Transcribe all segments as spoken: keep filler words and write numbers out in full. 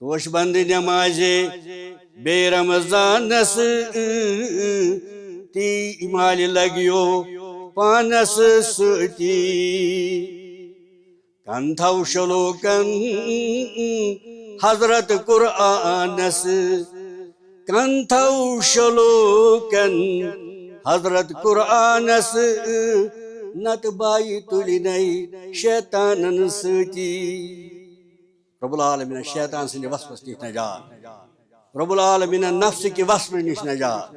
توش بند نمازے بے رمضانس تی مالہِ لگیو پانس سۭتی۔ کنتھو شلوکن حضرت قرآنس، کنتھو شلوکن حضرت قرآنس، نتہٕ بایہِ تُلہِ نے شیطانن سۭتی۔ رب العالمین شیطان سٕنٛدِ وسوسہٕ نِش نجات، رب العالمین نفسہٕ کہِ وسوسہٕ نِش نجات۔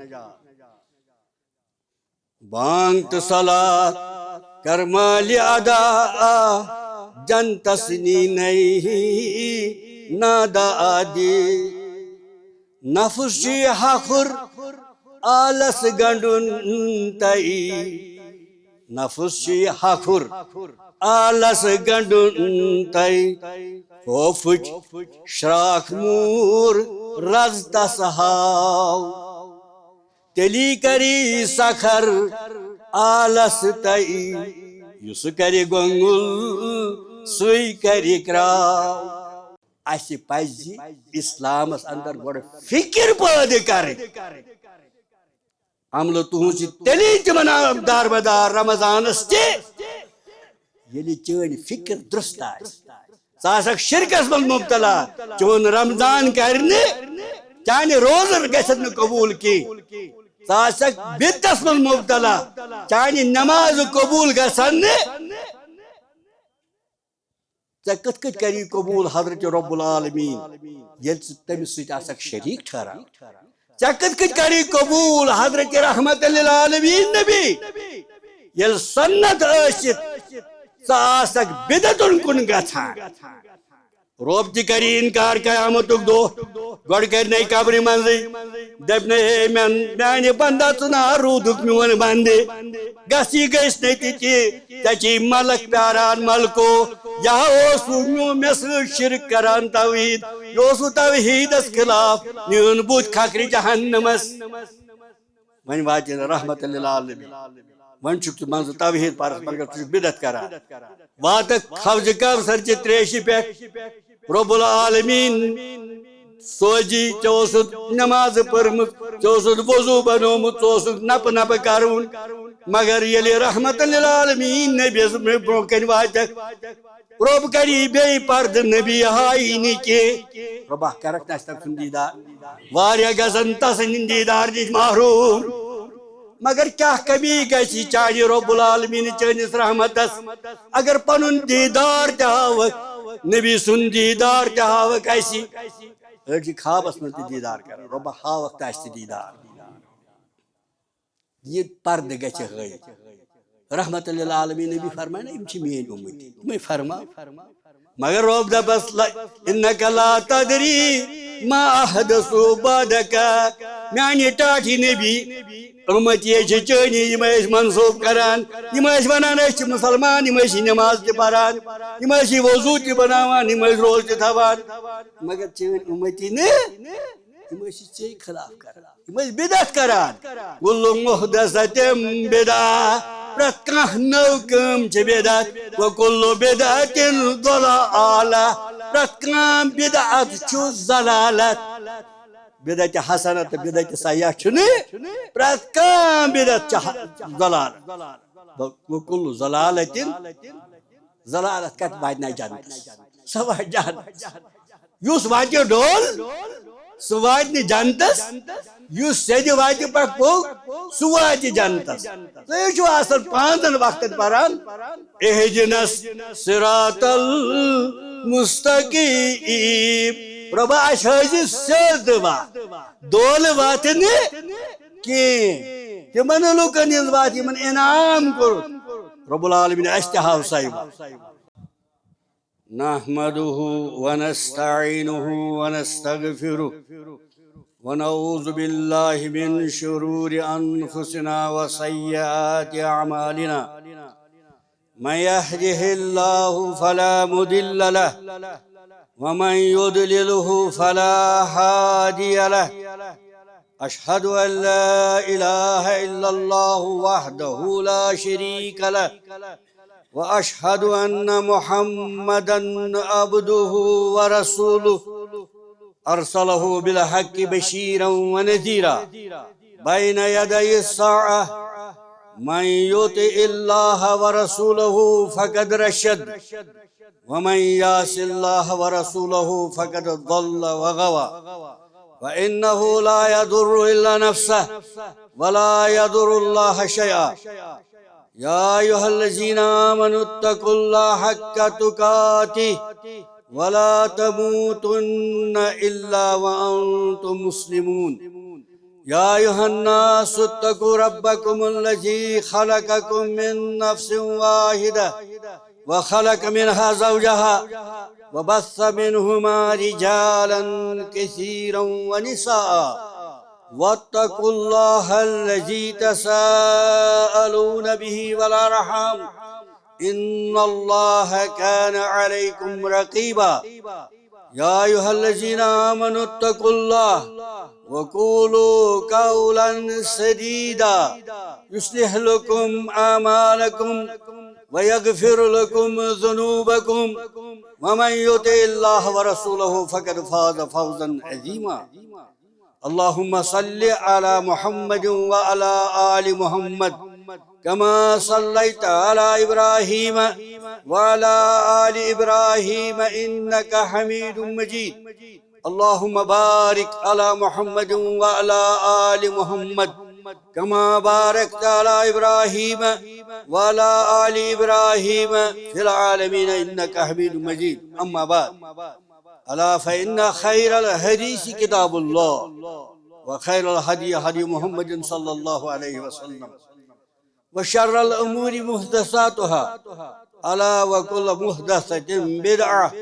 بانگ تہٕ صلات کر مالہِ ادا، جنتس نی نئی نادا آدی۔ نفس چھی ہکھُر آلس گنڈُن تئی، نفس چھی ہکھُر آلس گنڈُن تئی۔ خوفچ شراکھ موٗر رز تس ہاو۔ تیٚلی کری سکھر آلس تئی، یُس کرِ گۄنگُل سُے کرِ کرٛاو۔ اسہِ پزِ اسلامس اندر گۄڈٕ فکر پٲدٕ کرٕنۍ۔ عملہٕ تُہنٛد چھُ تیٚلی تِمن دارمدار رمضانس تہِ، ییٚلہِ چٲنۍ فکر درست آسہِ۔ ژٕ آسکھ شرکس منٛز مبتلا، چون رمضان کرِ نہٕ، چانہِ روزٕ گژھن نہٕ قبول کینٛہہ۔ ژٕ آسکھ بدعتس منٛز مبتلا، چانہِ نمازٕ قبول گژھن نہٕ۔ ژےٚ کِتھ کٔنۍ کری قبول حضرت رب العالمین، ییٚلہِ ژٕ تٔمِس سۭتۍ آسکھ شریٖک ٹھہران؟ ژےٚ کِتھ کٔنۍ کری قبول حضرت رحمت للعالمین نبی، ییٚلہِ سنت ٲسِتھ ژٕ آسکھ بدعتن کُن گژھان؟ رب تہِ کری انکار قیامتُک دۄہ۔ گۄڈٕ کرِ نے قبرِ منٛزٕے، دپہِ نے، ہے میان-، میانہِ بندا، ژٕ نا روٗدُکھ میون بندٕ، گژھی گژھِ نے تہِ تہِ۔ ژےٚ چھی ملک پیاران، ملکو، یہِ ہا اوس میون، مےٚ سۭتۍ شرک کران توحید، یہِ اوس توحیدس خلاف، میون بُتھ کھکھرِ جہنمس۔ وۄنۍ واتہِ رحمت للعالمین۔ وۄنۍ چھُکھ ژٕ منٛزٕ توحید پرس، مگر ژٕ چھُکھ بدعت کران۔ واتکھ حوض کوثر چہِ تریشہِ پٮ۪ٹھ، رب العالمین سوزی، ژےٚ اوسُتھ نماز پٔرمٕژ، ژےٚ اوسُتھ وضو بنوومُت، ژےٚ اوسُتھ نپہٕ نپہٕ کرُن، مگر ییٚلہِ رحمت للعالمین نبی یس مےٚ برونٛہہ کنہِ واتکھ، رب کری بیٚیہِ پردٕ، نبی ہایی نہٕ کینٛہہ۔ ربا کرکھ نہٕ اسہِ تٔمۍ سُنٛد دیٖدار؟ واریاہ گژھن تسٕنٛدِ دیٖدار نِش محروم۔ مگر کیٛاہ کمی گژھِ چانہِ رب العالمین چٲنِس رحمتس، اگر پنُن دیٖدار تہِ ہاوکھ، نبی سُنٛد دیٖدار تہِ ہاوکھ اسہِ؟ أڑۍ چھِ خوابس منٛز تہِ دیٖدار کران، ربا ہاوکھ تہٕ اسہِ تہِ دیٖدار۔ یہِ پردٕ گژھِ ہٲیِتھ۔ رحمت للعالمین نبی فرمایہِ نا، یِم چھِ میٲنۍ اُمتی، تِمے فرماو۔ مگر رب دپس، "لا، انک لا تدری ما احدث بعدک"، میانہِ ٹاٹھہِ نبی، اُمتی چھِ چٲنی، یِم ٲسۍ منسوب کران، یِم ٲسۍ ونان أسۍ چھِ مسلمان، یِم ٲسۍ نماز تہِ پران، یِم ٲسۍ وضو تہِ بناوان، یِم ٲسۍ روزٕ تہِ تھاوان، مگر چٲنۍ اُمتی نہٕ، یِم ٲسۍ ژےٚ خلاف کران۔ یِم ٲسۍ بدعت کران۔ کل محدثۃ بدعہ، پرٛٮ۪تھ کانٛہہ نٔو کٲم چھِ بدعت۔ وکل بدعۃ ضلالہ، پرٛٮ۪تھ کانٛہہ بدعت چھُ ضلالت۔ بدعت حسنہ تہٕ بدعت سیئہ چھُنہٕ، پرٛٮ۪تھ کانٛہہ بدعت چھِ ح-، ضلالت۔ وکل ضلالۃ، ضلالت کتھ واتہِ نہٕ جنتس؟ سۄ واتہِ جہنمس۔ یُس واتہِ ڈول، سُہ واتہِ نہٕ جنتس، یُس سیٚدِ وتہِ پٮ۪ٹھ پوٚک، سُہ واتہِ جنتس۔ تُہۍ چھِو آسان پانٛژن وقتن پران، "اہدنا الصراط المستقیم"، رۄبا، اَسہِ ہٲوزِ سیٚود وتھ، دولہٕ وتھ نہٕ کینٛہہ۔ تِمن لوٗکن ہٕنٛز وتھ، یِمن انعام کوٚرُتھ رۄب العالمین، اَسہِ تہِ ہاو سۄے وتھ۔ نحمده ونستعينه ونستغفره، ونعوذ بالله من شرور أنفسنا وسيئات أعمالنا. من يهده الله فلا مضل له، ومن يضلله فلا هادي له. أشهد أن لا إله إلا الله وحده لا شريك له، وأشهد أن محمدا عبده ورسوله. أرسله بالحق بشيرا ونذيرا بين يدي الساعة. من يطع الله ورسوله فقد رشد، ومن يعص الله ورسوله فقد ضل وغوى. فإنه لا يضر إلا نفسه ولا يضر الله شيئا. يا أيها الذين آمنوا اتقوا الله حق تقاته ولا تموتن إلا وأنتم مسلمون. يا أيها الناس اتقوا ربكم الذي خلقكم من نفس واحدة وخلق منها زوجها وبث منهما رجالا كثيرا ونساء، واتقوا الله الذي تساءلون به والأرحام، إن الله كان عليكم رقيبا. يا أيها الذين آمنوا اتقوا الله وقولوا قولا سديدا يصلح لكم أعمالكم ويغفر لكم ذنوبكم ومن يطع الله ورسوله فقد فاز فوزا عظيما. اللهم صل على محمد وعلى آل محمد كما صليت على إبراهيم وعلى آل إبراهيم إنك حميد مجيد. اللهم بارك على محمد وعلى آل محمد كما باركت على إبراهيم وعلى آل إبراهيم في العالمين إنك حميد مجيد. أما بعد، ألا فإن خير الحديث كتاب الله، وخير الهدي هدي محمد صلى الله عليه وسلم، وشر الأمور محدثاتها، ألا وكل محدثة بدعة،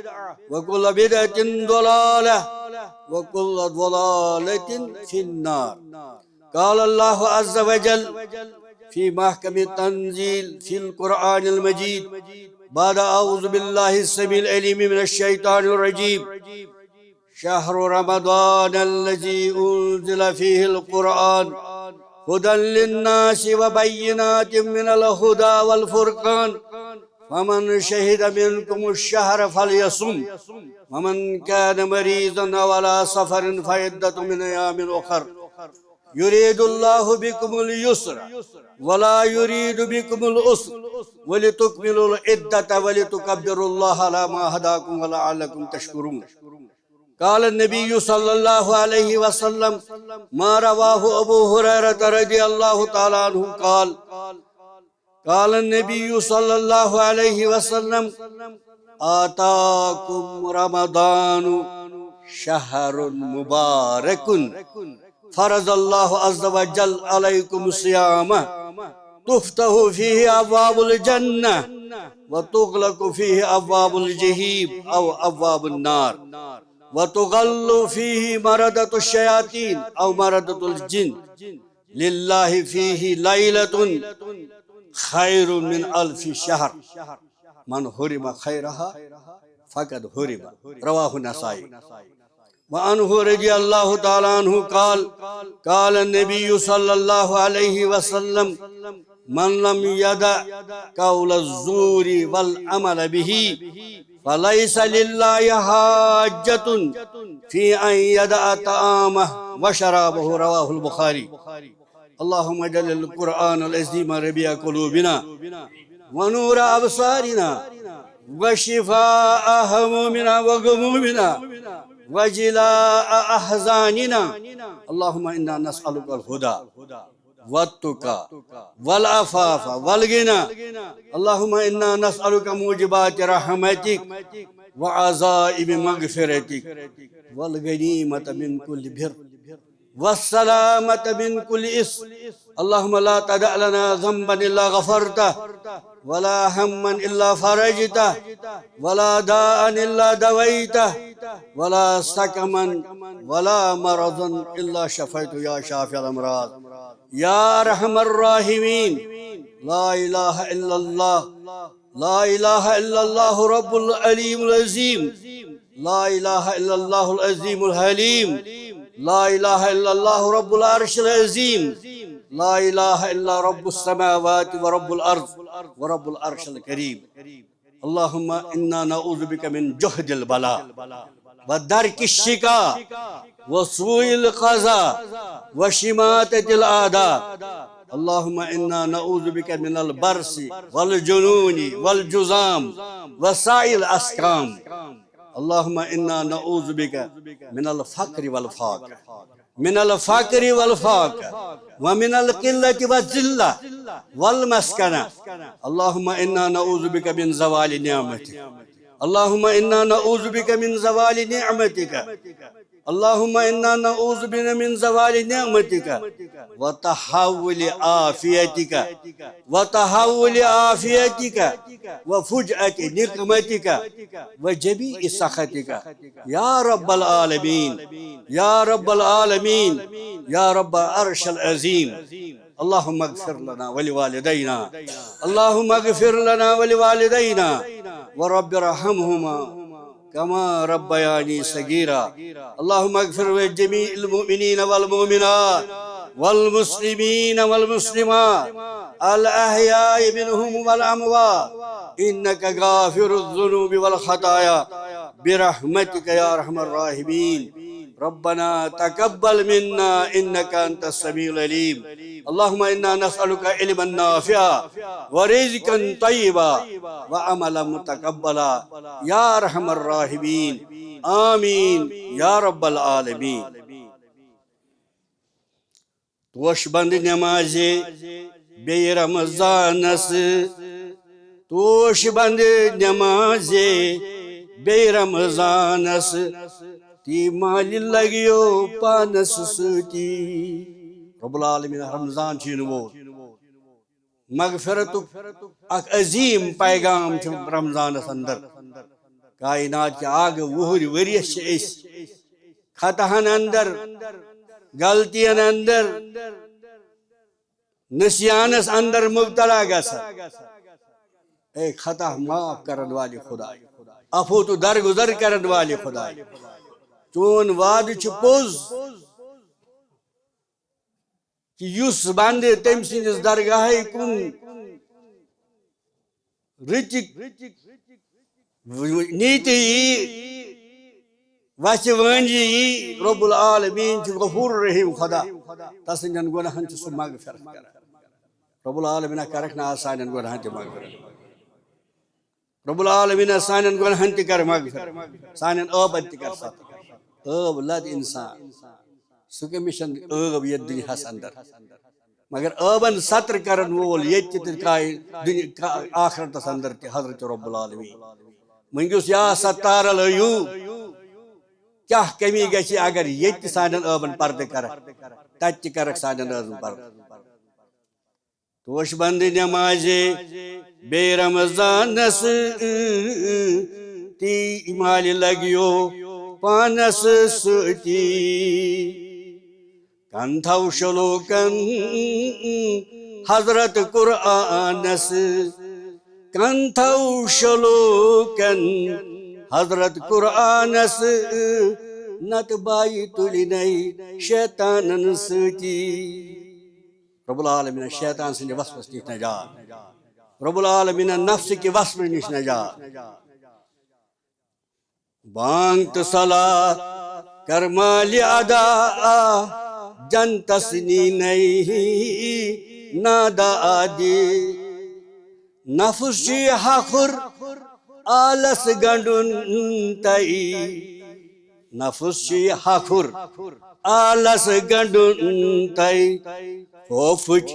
وكل بدعة ضلالة، وكل ضلالة في النار. قال الله عز وجل في محكم التنزيل في القرآن المجيد بعد أعوذ بالله السميع العليم من الشيطان الرجيم: شهر رمضان الذي أنزل فيه القرآن هدى للناس وبينات من الهدى والفرقان، فمن شهد منكم الشهر فليصم، ومن كان مريضا أو على سفر فعدة من أيام أخر. يريد الله بكم اليسر ولا يريد بكم العسر ولتكملوا العدة ولتكبروا الله على ما هداكم ولعلكم تشكرون. قال النبي صلى الله عليه وسلم، ما رواه أبو هريرة رضي الله تعالى عنه قال، قال النبي صلى الله عليه وسلم: آتاكم رمضان شهر مبارك، فرض الله عز وجل عليكم صيامه، تفتح فيه أبواب الجنة وتغلق فيه أبواب الجحيم أو أبواب النار، وتغل فيه مردة الشياطين أو مردة الجن، لله فيه ليلة خير من ألف شهر، من حرم خيرها فقد حرم. رواه النسائي. وعنه رضي الله تعالى عنه قال، قال النبي صلى الله عليه وسلم: من لم يدع قول الزور والعمل به فليس لله حاجة في أن يدع طعامه وشرابه. رواه البخاري. اللهم اجعل القرآن العظيم ربيع قلوبنا ونور أبصارنا وشفاء همومنا وغمومنا وجلاء أحزاننا. اللهم إنا نسألك الهدى والتقى والعفاف والغنى. اللهم إنا نسألك موجبات رحمتك وعزائم مغفرتك والغنيمة من كل بر والسلامة من كل إثم. اللهم لا تدع لنا ذنبا إلا غفرته، ولا هما إلا فرجته، ولا داء إلا دويته، ولا سقما ولا مرضا إلا شفيته يا شافي الأمراض يا أرحم الراحمين. لا إله إلا الله، لا إله إلا الله رب العلي العظيم. لا إله إلا الله العظيم الحليم. لا إله إلا الله رب العرش العظيم. لا إله إلا رب السماوات ورب الأرض ورب العرش الكريم. اللهم إنا نعوذ بك من جهد البلاء ودرك الشقاء وسوء القضاء وشماتة الأعداء. اللهم إنا نعوذ بك من البرص والجنون والجذام وسائر الأسقام. اللهم إنا نعوذ بك من الفقر والفاقة، من الفقر والفاقة، ومن القلة والذلة والمسكنة. اللهم إنا نعوذ بك من زوال نعمتك. اللهم إنا نعوذ بك من زوال نعمتك. اللهم إنا نعوذ بك من زوال نعمتك وتحول عافيتك، وتحول عافيتك وفجأة نقمتك وجميع سخطك. يا رب العالمين، يا رب العالمين، يا رب العرش العظيم. اللهم اغفر لنا ولوالدينا. اللهم اغفر لنا ولوالدينا ورب ارحمهما كما ربياني صغيرا. اللهم اغفر لجميع المؤمنين والمؤمنات والمسلمين والمسلمات الأحياء منهم والأموات إنك غافر الذنوب والخطايا برحمتك يا أرحم الراحمين. ربنا تقبل منا إنك أنت السميع العليم. اللهم إنا نسألك علما نافعا ورزقا طيبا وعملا متقبلا يا أرحم الراحمين. آمين يا رب العالمين. توش بند نمازِ بیٚیہِ رمضانس، توش بند نمازِ بیٚیہِ رمضانس، تی مالہِ لگیو پانس سۭتی۔ رب العالمین رمضان چھُ یِنہٕ وول۔ مغفرتُک اکھ عظیم پیغام چھُ رمضانس اندر۔ کائنات کہِ آگہٕ وُہٕرۍ ؤریس چھِ أسۍ خطاہن اندر، غلطین اندر، نسیانس اندر مبتلا گژھان۔ اے خطا معاف کرن والے خدایا، عفو تہٕ درگزر کرن والے خدایا، چون وعدٕ چھُ پوٚز کہِ یُس بندٕ تٔمۍ سٕنٛدِس درگاہے کُن رٕتہِ نیتہِ یی، وژھِ وٲنجہِ یی، رب العالمین چھُ غفور رحیم خدا، تسٕنٛدٮ۪ن گۄناہن چھُ سُہ مغفرت کران۔ رب العالمین کرکھ نہٕ آز سانٮ۪ن گۄناہن تہِ مغفرت۔ رب العالمین سانٮ۪ن گۄناہن تہِ کر مغفرت، سانٮ۪ن عٲبن تہِ کر ستر۔ عٲب لد انسان، سُہ کٔمِس چھَنہٕ عٲب یتھ دُنیاہس اندر، مگر عٲبن ستر کرن وول ییٚتہِ تہِ تہٕ کاے دُنیا، کا-، آخرتس اندر تہِ حضرت رب العالمین۔ مٔنگِوس یا ستار العیوب، کیٛاہ کمی گژھِ اگر ییٚتہِ تہِ سانٮ۪ن عٲبن پردٕ کرکھ، تتہِ تہِ کرکھ سانٮ۪ن عٲبن پردٕ۔ توش بند نمازِ بیٚیہِ رمضانس، تی مالہِ لگیو پانس سۭتی۔ کنتھو شلوکن حضرت قرآنس، کنتھو شلوکن حضرت قرآنس، نتہٕ بایہِ تُلہِ نے شیطانن سۭتی۔ رب العالمین شیطان سٕنٛدِ وسوسہٕ نِش نجات۔ رب العالمین نفسہٕ کہِ وسوسہٕ نِش نجات۔ بانگ تہٕ صلات کر مالہِ ادا، جنتس نی نئی نادا آدی۔ نفس چھُ ہکھُر آلس گنڈُن تئی۔ نفس چھُ ہکھُر آلس گنڈُن تئی۔ خوفٕچ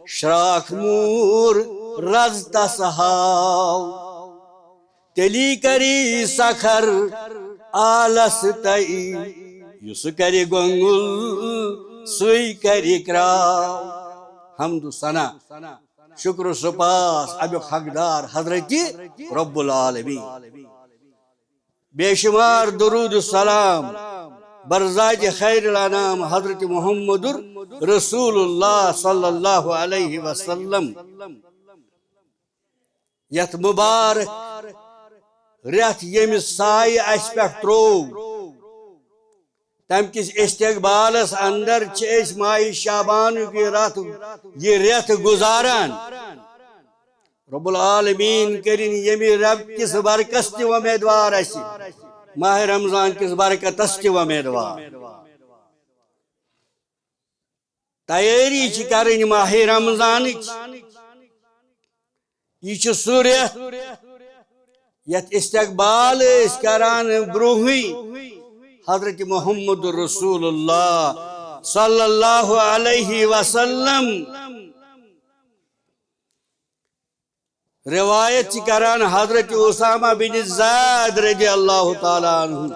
شراکھ موٗر رز تس ہاو۔ تیٚلی کری سخر آلس تئی۔ یُس کرِ گۄنگُل سُے کرِ کرٛاو۔ حمد و ثنا، شکر و سپاس امیُک حقدار حضرت رب العالمین۔ بے شمار درود و سلام بر ذات خیر الانام حضرت محمد رسول اللہ صلی اللہ علیہ وسلم۔ یتھ مبارک رٮ۪تھ ییٚمہِ سایہِ اسہِ پٮ۪ٹھ تروو، تمہِ کِس استقبالس اندر چھِ أسۍ ماہِ شعبانُک یہِ رٮ۪تھ، یہِ رٮ۪تھ گُزاران۔ رب العالمین کٔرِن ییٚمہِ رٮ۪تھ کِس برکس تہِ وۄمیدوار اسہِ۔ ماہ رمضان کِس برکتس تہِ وۄمیدوار۔ تیٲری چھِ کرٕنۍ ماہ رمضانٕچ۔ یہِ چھُ سُہ رٮ۪تھ، یتھ استقبال أسۍ کران برونٛہٕے حضرت محمد رسول اللہ صلی اللہ علیہ وسلم۔ روایت چھِ کران حضرت اسامہ بن زید رضی اللہ تعالیٰ عنہ۔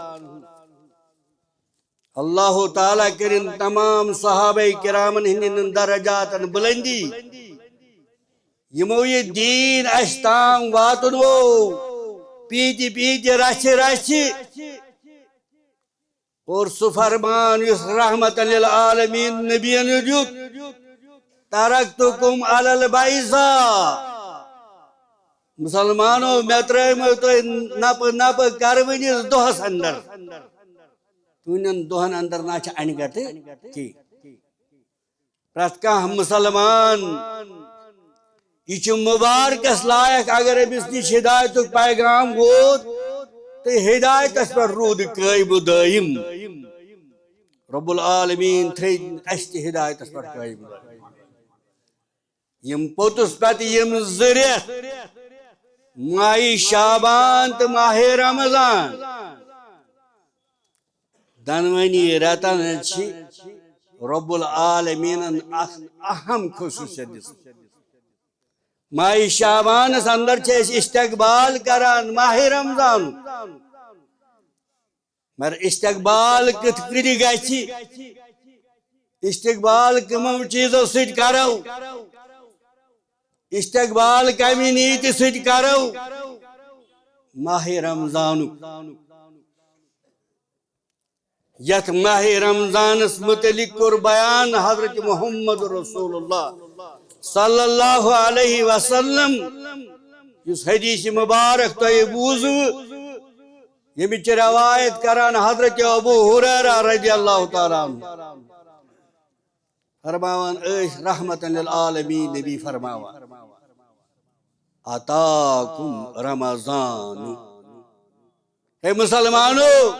اللہ تعالیٰ کٔرِن تمام صحابہ کرامن ہٕنٛدٮ۪ن درجاتن بلندی، یِمو یہِ دیٖن اَسہِ تام واتنوو، پیٖتہِ پیٖتہِ، رَژھِ رَژھِ۔ اور سُہ فرمان یُس رحمتاً للعالمین نبیَن دیُت، "ترکتکم علی البیضاء"، مسلمانو، مےٚ ترٲیمو تُہۍ نپہٕ نپہٕ کروٕنِس دۄہس اندر۔ تُہنٛدٮ۪ن دۄہن اندر نہ چھِ انہِ گٹہٕ کینٛہہ۔ پرٛٮ۪تھ کانٛہہ مسلمان، یہِ چھُ مبارکس لایق اگر أمِس نِش ہدایتُک پیغام ووت تہٕ ہدایتس پٮ۪ٹھ روٗد قٲیِم و دٲیِم۔ رب العالمین تھٲیِن اَسہِ تہِ ہدایتس پٮ۪ٹھ قٲیِم و دٲیِم۔ یِم پوٚتُس پتہٕ یِم زٕ رٮ۪تھ، ماہِ شعبان تہٕ ماہِ رمضان، دۄنوٕنی رٮ۪تن چھِ رب العالمینن اکھ اہم خصوٗصیت دِژمٕژ۔ ماہِ شعبانس اندر چھِ أسۍ استقبال کران ماہِ رمضانُک، مگر استقبال کِتھ کٔنۍ گژھِ؟ استقبال کٕمو چیٖزو سۭتۍ کرو؟ استقبال کمہِ نیتی سۭتۍ کرو؟ ماہِ رمضانُک۔ یتھ ماہِ رمضانس متعلق کوٚر بیان حضرت محمد رسول اللہ صلی اللہ علیہ وسلم، یُس حدیث مبارک تۄہہِ بوٗزوٕ، ییٚمِچ روایت کران حضرت ابو ہریرہ رضی اللہ تعالیٰ عنہ۔ فرماوان ٲسۍ رحمتاً للعالمین نبی فرماوان، "اتاکم رمضان"۔ ہے مسلمانو،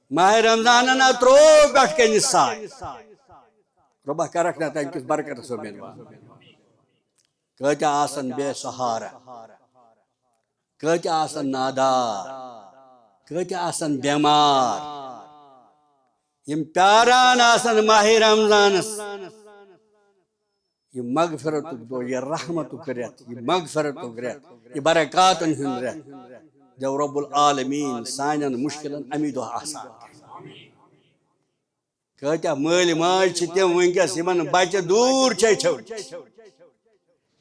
ماہِ رمضانن ہا ترٛوو پٮ۪ٹھ کنہِ ساے۔ رۄبا کرکھ نا تمہِ کِس برکتس سۭتۍ مےٚ دعا۔ کۭتیاہ آسن بے سہارا، کۭتیاہ آسن نادار، کۭتیاہ آسن بٮ۪مار، یِم پیاران آسن ماہِ رمضانس۔ یہِ مغفرتُک دۄہ، یہِ رحمتُک رٮ۪تھ، یہِ مغفرتُک رٮ۪تھ، یہِ برکاتن ہُنٛد رٮ۪تھ۔ دیو رب العالمین سانٮ۪ن مُشکلن امی دۄہ آسان۔ کۭتیاہ مٲلۍ ماجہِ چھِ تِم وٕنکیٚس، یِمن بچہِ دوٗر چھِ أچھو۔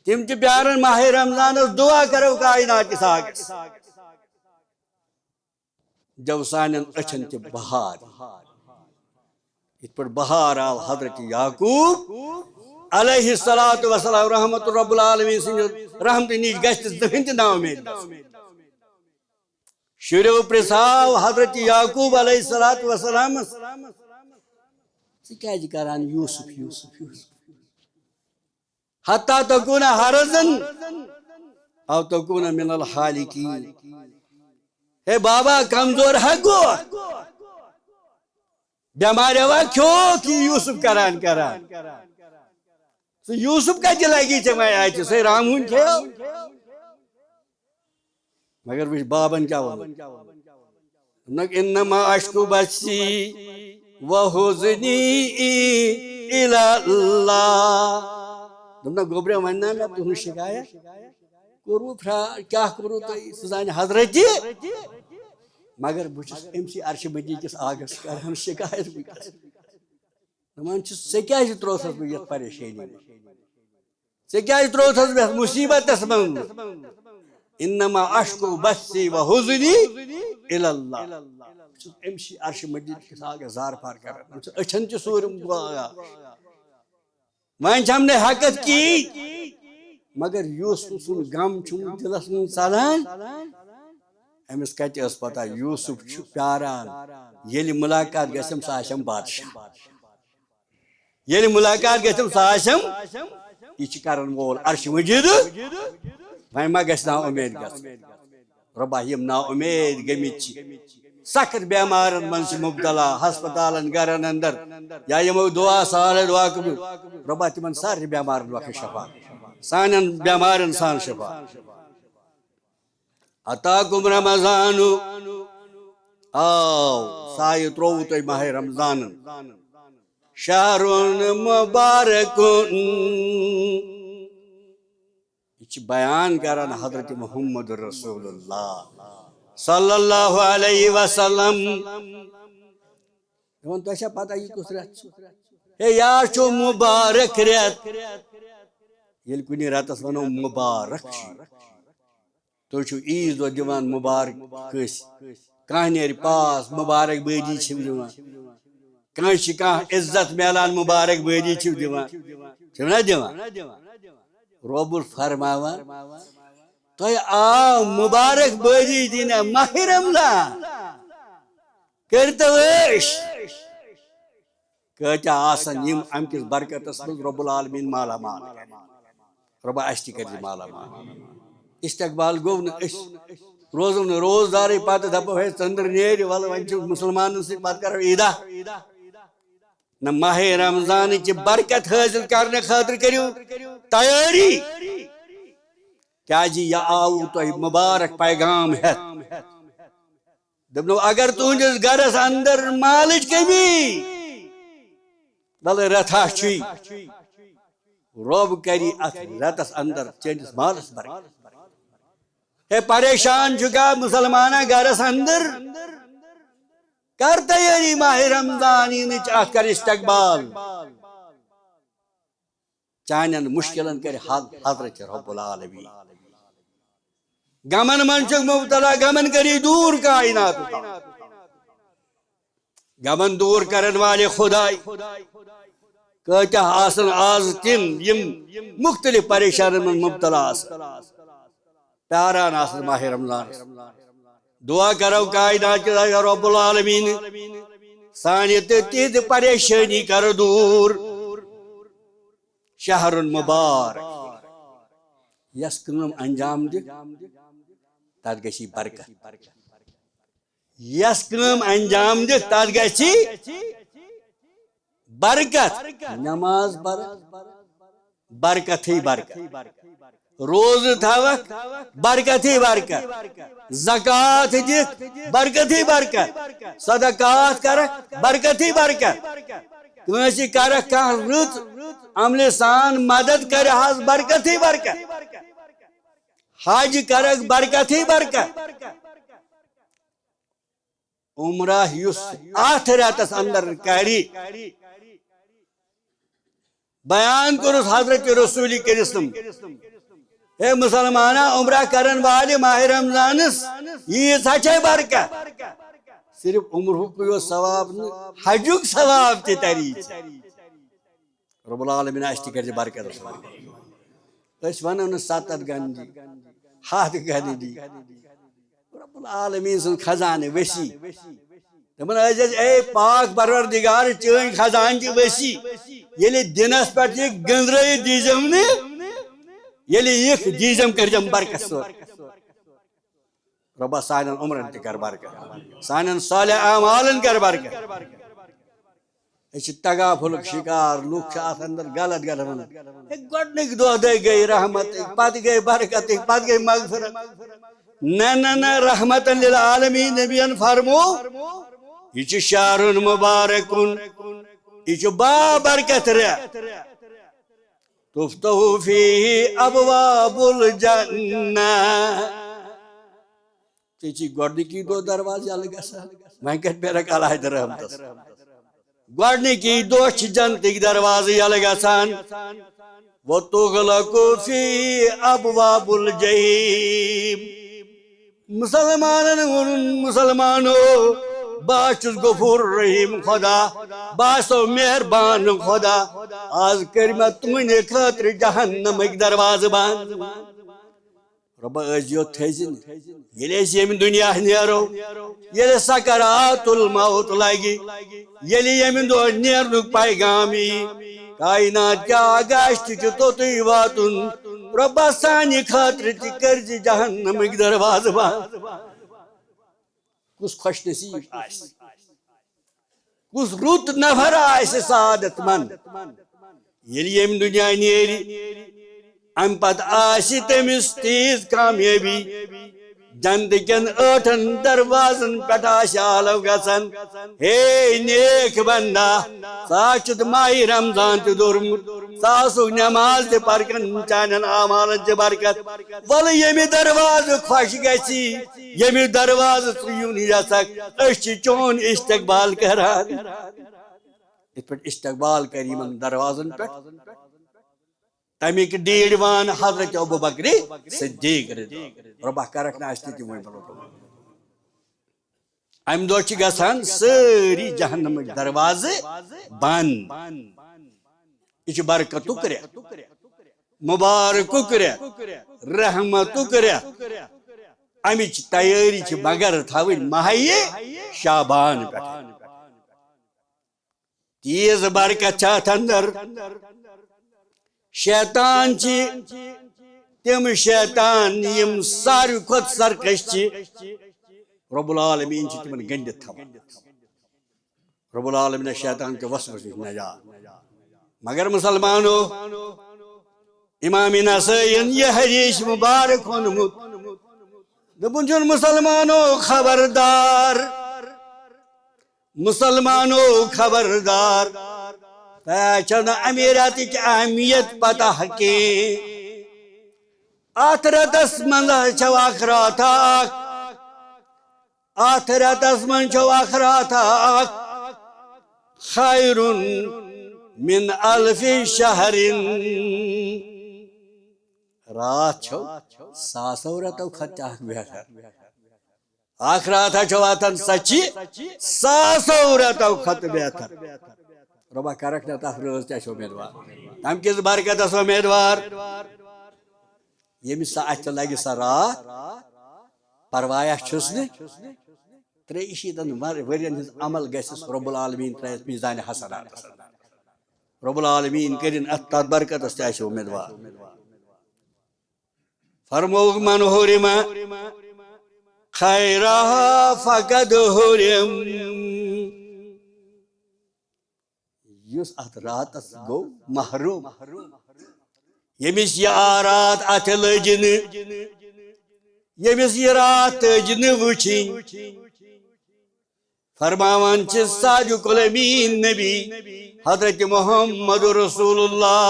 تِم تہِ پیارن ماہِ رمضانس، دعا کرو کائنات کِس آقس۔ دیو سانٮ۪ن أچھن تہِ بہار، یِتھ پٲٹھۍ بہار آو حضرت یعقوب علیہ الصلوۃ والسلام رحمت رب العالمین سٕنٛدِ رحمتہٕ نِش، گژھِ تہِ زٕہٕنۍ تہِ نااُمید گژھٕنۍ۔ شُریو پرژھاو حضرت یعقوب علیہ الصلوۃ والسلامس، "ژٕ کیازِ کران یوسف، یوسف، یوسف؟" حتی تکون حرزن او تکون من الحالکین۔ ہے بابا، کمزور ہا گوکھ، بٮ۪مارِ ہا کھیوکھ یہِ یوسف کران کران۔ ژٕ یوسف کتہِ لگی ژےٚ وۄنۍ اتہِ؟ سُے رامہٕ ہوٗن کھیو۔ مگر وٕچھ بابن کیٛاہ ووٚن۔ دوٚپنکھ، "انما اشکو بثی و حزنی الی اللہ۔" دوٚپنکھ، "گوٚبریا، وۄنۍ نا مےٚ تُہنٛز شکایت۔ کوٚروٕ فرا-، کیٛاہ کوٚروٕ تۄہہِ؟ سُہ زانہِ حضرت۔ مگر بہٕ چھُس أمۍ سٕے عرشِ مجیٖد کِس آگس کران شکایت وٕنکیٚس۔" دپان چھُس، "ژےٚ کیٛازِ ترٛووتھس بہٕ یتھ پریشٲنی منٛز؟ ژےٚ کیٛازِ ترٛووتھس بہٕ یتھ مصیبتس منٛز؟ انما اشکو بثی و حزنی الی اللہ۔" بہٕ چھُس أمۍ سٕے عرشِ مجیٖد کِس آگس زار پار کران۔ أمۍ سٕنٛز أچھن چھِ سورُم گویا۔ وۄنۍ چھم نہٕ ہٮ۪کتھ کِہیٖنۍ۔ مگر یوسف سُنٛد غم چھُم دِلس منٛز ژلان۔ أمِس کتہِ ٲس پتہ یوسف چھُ پیاران، ییٚلہِ مُلاقات گژھٮ۪م، سُہ آسٮ۪م بادشاہ۔ ییٚلہِ مُلاقات گژھٮ۪م، سُہ آسٮ۪م، یہِ چھِ کرن وول عرشِ مجیٖد۔ وۄنۍ ما گژھِ نا اُمید گژھٕنۍ؟ رۄبا، یِم نا اُمید گٔمٕتۍ چھِ، سخت بٮ۪مارن منٛز چھِ مُبتلا، ہسپتالن، گرن اندر، یا یِمو دعا سالے دعا قبول۔ رۄبا، تِمن سارنٕے بٮ۪مارن وقت شفا، سانٮ۪ن بٮ۪مارن سان شفا۔ اتاکم رمضان، آو سایہِ، ترووُ تۄہہِ ماہِ رمضانن۔ شہر مبارک۔ یہِ چھِ بیان کران حضرت محمد رسول اللہ صلی اللہ علیہ وسلم۔ دَپان، تۄہہِ چھا پتہ یہِ کُس رٮ۪تھ چھُ؟ ہے، یہِ حظ چھُ مُبارک رٮ۪تھ۔ ییٚلہِ کُنہِ رٮ۪تس ونو مُبارک چھُ، تُہۍ چھِو عیٖذ دۄہ دِوان مُبارک کٲنٛسہِ، کانٛہہ نیرِ پاس، مُبارک بٲدی چھِو دِوان۔ کٲنٛسہِ چھِ کانٛہہ عزت میلان، مُبارک بٲدی چھِو دِوان، چھِو نا دِوان؟ رۄب الفرماوان، تۄہہِ آو مُبارک بٲدی دِنہٕ ماہِ رمضان، کٔرۍتو عٲش۔ کۭتیاہ آسن یِم امہِ کِس برکتس منٛز رۄب العالمین مالا مال کرِ۔ رۄبا، اسہِ تہِ کٔرۍ زِ مالا مال۔ استقبال گوٚو نہٕ أسۍ روزو نہٕ روزدارٕے، پتہٕ دپو، ہے، ژٔنٛدٕر نیرِ، ولہٕ وۄنۍ چھِ مُسلمانن سۭتۍ، پتہٕ کرو عیٖدا۔ نہ، ماہِ رمضانٕچ برکت حٲصِل کرنہٕ خٲطرٕ کٔرِو تیٲری، کیازِ یہِ آوُ تۄہہِ مُبارک پیغام ہٮ۪تھ۔ دوٚپنو، اگر تُہنٛدِس گرس اندر مالٕچ کٔمی، ولہٕ رتھا چھُے، رۄب کرِ اتھ رتس اندر چٲنِس مالس برکت۔ ہے، پریشان چھُکھا مُسلمانہ گرس اندر؟ کر تیٲری ماہِ رمضان یِنٕچ، اتھ کر استقبال۔ چانٮ۪ن مُشکِلن کرِ حل حضرت رب العالمین۔ غمن منٛز چھُکھ مُبتلا، غمن کری دوٗر کائنات۔ غمن دوٗر کرن والے خداے۔ کۭتیاہ آسن آز تِم یِم مُختٔلِف پریشانن منٛز مُبتلا آسن، پیاران آسن ماہِ رمضانس۔ دعا کرو کائنات کِس رب العالمین، سانہِ تہٕ تِہنٛدِ پریشٲنی کر دوٗر۔ شہر مبارک، یۄس کٲم انجام دِکھ، تتھ گژھی برکت۔ یۄس کٲم انجام دِکھ، تتھ گژھی برکت۔ نماز پرکھ، برکتھٕے برکت۔ روزٕ تھاوکھ، برکتھٕے برکت۔ زکوٰۃ دِکھ، برکتھٕے برکت۔ صدقات کرکھ، برکتھٕے برکت۔ کٲنٛسہِ کرکھ کانٛہہ رٕژ عملہِ سان مدد، کرِ حظ برکتھٕے برکت۔ حج کرکھ، برکتھٕے برکت۔ عمرہ یُس اتھ رٮ۪تس اندر کرِ، بیان کوٚرُس حضرت رسول کریم۔ ہے مسلمانہ، عمرہ کرن والہِ ماہِ رمضانس ییٖژاہ چھے برکت۔ صرف عمرہُکُے یوت ثواب نہٕ، حجُک ثواب تہِ تری۔ رب العالمین آسہِ تہِ کٔرِتھ برکت۔ أسۍ ونو نہٕ ستتھ گنہٕ دی، ہتھ گنہٕ دی۔ رب العالمین سُنٛد خزانہٕ وسیع۔ دپان ٲسۍ أسۍ، اے پاک پروردگار، چٲنۍ خزانہٕ چھِ وسیع۔ ییٚلہِ دِنس پٮ۪ٹھ یہِ گٔنٛزرٲیِتھ دیٖزٮ۪م نہٕ، ییٚلہِ یِکھ دیٖزٮ۪م، کٔرۍزٮ۪م برکت سۭتۍ۔ رۄبا، سانٮ۪ن عمرن تہِ کر برکت، سانٮ۪ن صالح اعمالن کر برکت۔ أسۍ چھِ تغافلُک شکار، لُکھ چھِ اتھ اندر غلط غلط ونان۔ ہے، گۄڈنِکۍ دۄہ دے گٔے رحمتٕکۍ، پتہٕ گٔے برکتٕکۍ، پتہٕ گٔے مغفرت۔ نہ، نہ، نہ، رحمتن للعالمین نبین فرمو، یہِ چھُ شہر مبارکن، یہِ چھُ بابرکت رٮ۪تھ۔ تفتح فیہ ابواب الجنہ۔ ژےٚ چھی گۄڈنِکی دۄہ دروازٕ یَلہٕ گژھان، وۄنۍ کَتہِ پیرَکھ علیحدٕ رحمتس؟ گۄڈنِکی دۄہ چھِ جنتٕکۍ دروازٕ یَلہٕ گژھان۔ وتغلق فیہ ابواب الجحیم۔ مسلمانن ووٚنُن، مسلمانو، بہٕ حظ چھُس غفور رحیم خدا، بہٕ حظ چھُسو مہربان خدا، آز کٔرۍ مےٚ تُہنٛدِ خٲطرٕ جہنمٕکۍ دروازٕ بنٛد۔ رۄبا، أسۍ یوت تھٲوزِ نہٕ۔ ییٚلہِ أسۍ ییٚمہِ دُنیا نیرو، ییٚلہِ سکرات الموت لگہِ، ییٚلہِ ییٚمہِ دۄہ نیرنُک پیغام یی، کائنات کیٛاہ آگاہ، اَسہِ تہِ چھُ توٚتُے واتُن۔ رۄبا سانہِ خٲطرٕ تہِ کٔرۍ زِ جہنمٕکۍ دروازٕ بنٛد۔ کُس خۄش نصیٖب آسہِ، کُس رُت نفر آسہِ سعادت مند، ییٚلہِ ییٚمہِ دُنیا نیرِ، اَمہِ پتہٕ آسہِ تٔمِس تیٖژ کامیٲبی، جنتہٕ کٮ۪ن ٲٹھن دروازن پٮ۪ٹھ آسہِ آلو گژھان، ہے نیک بندہ، ژٕ ہا چھُتھ ماہِ رمضان تہِ دوٚرمُت، ژٕ آسُکھ نماز تہِ پرکن، چانٮ۪ن اعمالن چھِ برکت۔ وَلہٕ ییٚمہِ دروازٕ خۄش گژھی، ییٚمہِ دروازٕ ژٕ یُن یژھکھ، أسۍ چھِ چون استقبال کران۔ یِتھ پٲٹھۍ استقبال کرِ یِمن دروازن پٮ۪ٹھ تَمِکۍ ڈیٖڈ وان حضرت ابوبکر صدیق رضی اللہ عنہ۔ رۄبا کرکھ نہٕ اَسہِ تہِ تِموٕے مُلکو۔ اَمہِ دۄہ چھِ گژھان سٲری جہنمٕکۍ دروازٕ بنٛد۔ یہِ چھُ برکتُک رٮ۪تھ، مُبارکُک رٮ۪تھ، رحمتُک رٮ۪تھ۔ اَمِچ تیٲری چھِ مگر تھاوٕنۍ ماہِ شعبان پٮ۪ٹھ۔ تیز برکت چھِ اتھ اندر۔ شیطان چھِ تِم شیطان یِم ساروی کھۄتہٕ سرکش چھِ۔ رب العالمین چھِ تِمن گٔنڈِتھ تھاوان۔ رب العالمین شیطان کہِ وسوسہٕ نِش نجات۔ مگر مسلمانو، امام نسائین یہِ حدیث مبارک ووٚنمُت۔ دوٚپُن چھُن، مسلمانو خبردار، مسلمانو خبردار، تۄہہِ چھو نہٕ اَمہِ رٮ۪تٕچ اہمیت پتہ کینٛہہ۔ اتھ رٮ۪تس منٛز حظ چھو اکھ راتھا اکھ، اتھ رٮ۪تس منٛز چھو اکھ راتھا اکھ، خیر من الف شہر۔ راتھ چھو ساسو رٮ۪تو کھۄتہٕ تہِ اکھ بہتر۔ اکھ راتھا چھو واتان، سۄ چھِ ساسو رٮ۪تو کھۄتہٕ بہتر۔ رۄبا کرکھ نہ تتھ رٲژ تہِ اَسہِ اُمیدوار، تمہِ کِس برکتس اُمیدوار۔ ییٚمِس سۄ اَتھِ لگہِ سۄ راتھ، پروایا چھُس نہٕ۔ ترٛیٚیہِ شیٖتن ور-، ؤرین ہٕنٛز عمل گژھٮ۪س رب العالمین ترٛٲیِتھ میزانِ حسناتس۔ رب العالمین کٔرِن اتھ، تتھ برکتس تہِ اَسہِ اُمیدوار۔ فرمووُکھ، من حرم خیرها فقد حرم۔ یُس اتھ راتس گوٚو محروم، ییٚمِس یہِ آ رات اتھِ لٔج نہٕ، ییٚمِس یہِ رات تٔج نہٕ وٕچھِنۍ، فرماوان چھِ صادق الامین نبی حضرت محمد رسول اللہ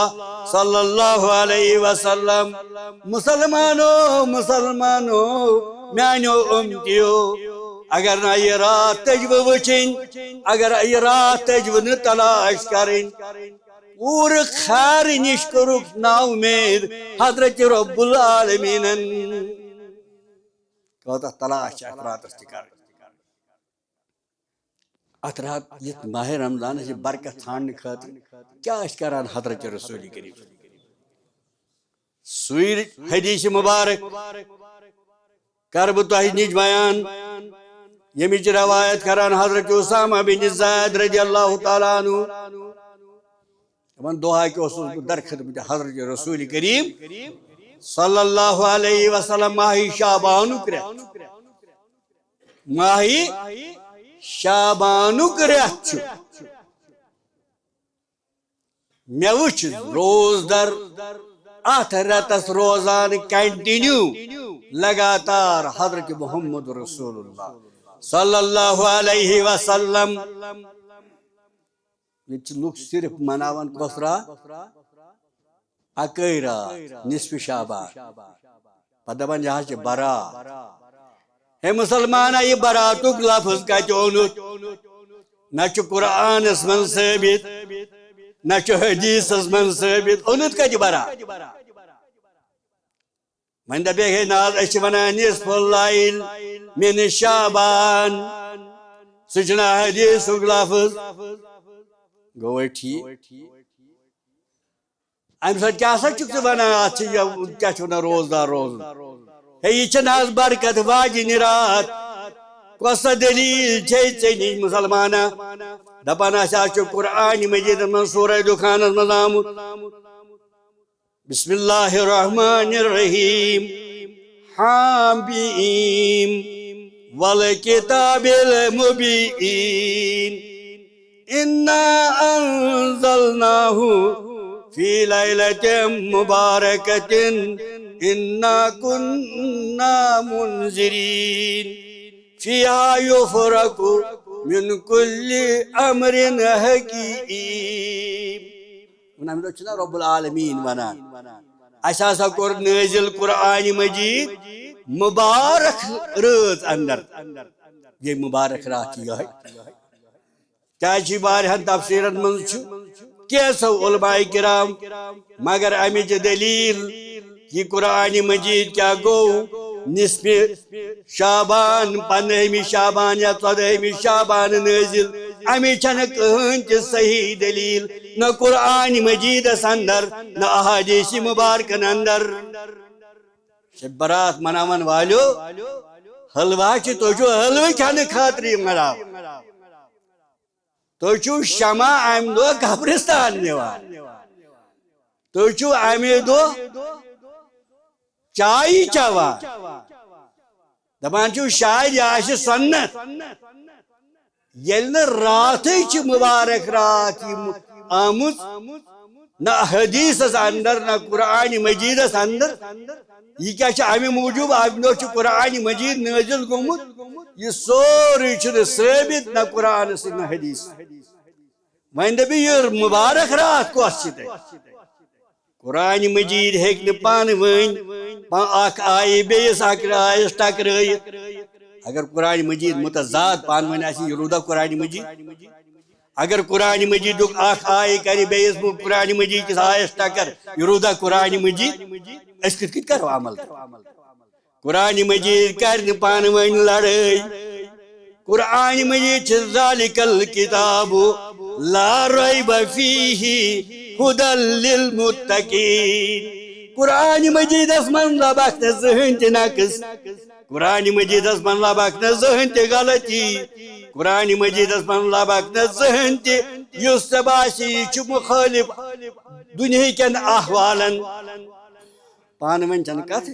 صلی اللہ علیہ وسلم، مسلمانو، مسلمانو، میانیو امتیو، اگر نہ یہِ رات تٔجوٕ وٕچھِنۍ، اگر یہِ رات تٔجوٕ نہٕ تلاش کرٕنۍ، پوٗرٕ خارٕ نِش کوٚرُکھ نا اُمید حضرت رب العالمینن۔ کوتاہ تلاش چھِ اتھ راتس تہِ کرٕنۍ۔ اتھ رات، یتھ ماہِ رمضانس یہِ برکت ژھانڈنہٕ خٲطرٕ کیٛاہ ٲسۍ کران حضرت رسول کریم؟ سُے حدیث مبارک کرٕ بہٕ تۄہہِ نِش بیان، ییٚمِچ روایت کران حضرت اسامہ بن زید رضی اللہ تعالیٰ عنہ۔ دپان، دۄہا کہِ اوسُس بہٕ در خدمت حضرت رسول کریم صلی اللہ علیہ وسلم ماہِ شعبانُک رٮ۪تھ۔ ماہِ شعبانُک رٮ۪تھ چھُ۔ مےٚ وٕچھ روزدر اتھ رٮ۪تس روزان continue، لگاتار حضرت محمد رسول اللہ صلی اللہ علیہ وسلم۔ ییٚتہِ چھِ لُکھ صرف مناوان کۄس راتھ؟ اَکٲے راتھ، نصف شعبان۔ پتہٕ دَپان، یہِ حظ چھِ برات۔ ہے مسلمانا، یہِ براتُک لفظ کَتہِ اوٚنُتھ؟ نہ چھُ قرآنس منٛز ثٲبت، نہ چھُ حدیثس منٛز ثٲبت۔ اوٚنُتھ کَتہِ برات؟ وۄنۍ دپیکھ ہے نہ حظ، أسۍ چھِ ونان نصف اللیل من شعبان، سُہ چھُنہٕ حدیثُک لفظ۔ گوٚو وۄنۍ ٹھیٖک۔ امہِ سۭتۍ کیٛاہ سا چھُکھ ژٕ ونان، اتھ چھِ یہِ کیٛاہ چھِ ونان روزدار روزُن؟ ہے، یہِ چھَنہٕ حظ برکت واجِنۍ راتھ؟ کۄس سا دلیٖل چھے ژےٚ نِش مسلمانا؟ دپان اَسہِ حظ چھُ قرآنِ مجیدس منٛز سورہ دُخانس منٛز آمُت، بسم الله الرحمن الرحيم. حم. والكتاب المبين. إنا أنزلناه في ليلة مباركة إنا كنا منذرين. فيها يفرق من كل أمر حكيم. ونحن رب العالمين ونحن. اسہِ ہسا کوٚر نٲزِل قرآن مجید مبارک رٲژ اندر۔ یہِ مبارک راتھ چھِ یِہوٚے۔ کیٛازِ چھِ واریاہن تفسیٖرن منٛز چھُ کینٛژھو علماء کرام، مگر امِچ دلیل یہِ قرآن مجید کیٛاہ گوٚو، نصف شعبان، پندہمہِ شعبان یا ژۄدہمہِ شعبان نٲزِل۔ اَمِچ چھَنہٕ کٕہٕنۍ تہِ صحیح دٔلیٖل، نہ قرآن مجیدس اندر، نہ احادیث مبارکن اندر۔ شب برات مناون والیو، حلوہ چھِ، تُہۍ چھِو حلوہ کھٮ۪نہٕ خٲطرٕ یہِ مناوان۔ تُہۍ چھِو شمع امہِ دۄہ قبرستان نِوان۔ تُہۍ چھِو امہِ دۄہ چایہِ چٮ۪وان۔ دپان چھِو شاید یہِ آسہِ سنت۔ ییٚلہِ نہٕ راتھٕے چھِ مبارک راتھ یہِ آمٕژ، نہ حدیثس اندر، نہ قرآن مجیدس اندر۔ یہِ کیٛاہ چھِ؟ امہِ موٗجوٗب امہِ دۄہ چھُ قرآن مجید نٲزِل گوٚمُت۔ یہِ سورُے چھُنہٕ ثٲبت نہ قرآنس سۭتۍ نہ حدیث۔ وۄنۍ دٔپِو، یہِ مبارک راتھ کۄس چھِ تۄہہِ؟ قرآن مجید ہیٚکہِ نہٕ پانہٕ ؤنۍ پا-، اکھ آیہِ بیٚیِس اکھ آیس ٹکرٲیِتھ۔ اگر قرآن مجید متضاد پانہٕ ؤنۍ آسہِ، یہِ روٗدا قرآن مجید؟ اگر قرآن مجیدُک اکھ آیہِ کرِ بیٚیِس مُ-، قرآن مجید کِس آیس ٹکر، یہِ روٗدا قرآن مجید؟ أسۍ کِتھ کٔنۍ کرو عمل؟ قرآن مجید کرِ نہٕ پانہٕ ؤنۍ لڑٲے۔ قرآن مجید چھِ ذالک الکتاب لا ریب فیہ ہدی للمتقین۔ قرآن مجیدس منٛز لبکھ نہٕ زٕہٕنۍ تہِ نقص۔ قرآن مجیدس منٛز لبکھ نہٕ زٕہٕنۍ تہِ غلطی۔ قرآن مجیدس منٛز لبکھ نہٕ زٕہٕنۍ تہِ یُس ژےٚ باسہِ یہِ چھُ مخٲلف دُنیہکٮ۪ن احوالن۔ پانہٕ ؤنۍ چھنہٕ کتھ۔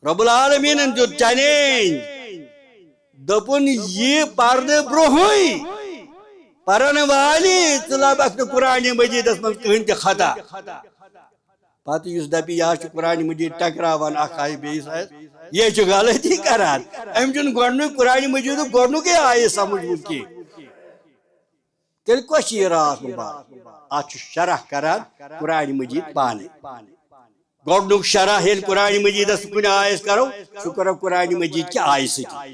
رب العالمینن دیُت چیلنج، دوٚپُن، یہِ پردٕ برونٛہٕے پرن والی، ژٕ لبکھ نہٕ قرآن مجیدس منٛز کٕہٕنۍ تہِ خطا۔ پتہٕ یُس دپہِ، یہِ حظ چھُ قرآن مجید ٹکراوان اکھ آیہِ بیٚیِس آیس، یہِ چھُ غلطی کران۔ أمۍ چھُنہٕ گۄڈٕنیُک قرآن مجیدُک گۄڈٕنیُکُے آیہِ سمجھمُت کینٛہہ۔ تیٚلہِ کۄس چھِ یہِ راتھ مبارک؟ اتھ چھُ شرح کران قرآن مجید پانے۔ گۄڈٕنیُک شرح ییٚلہِ قرآن مجیدس کُنہِ آیس کرو، سُہ کرو قرآن مجید کہِ آیہِ سۭتۍ۔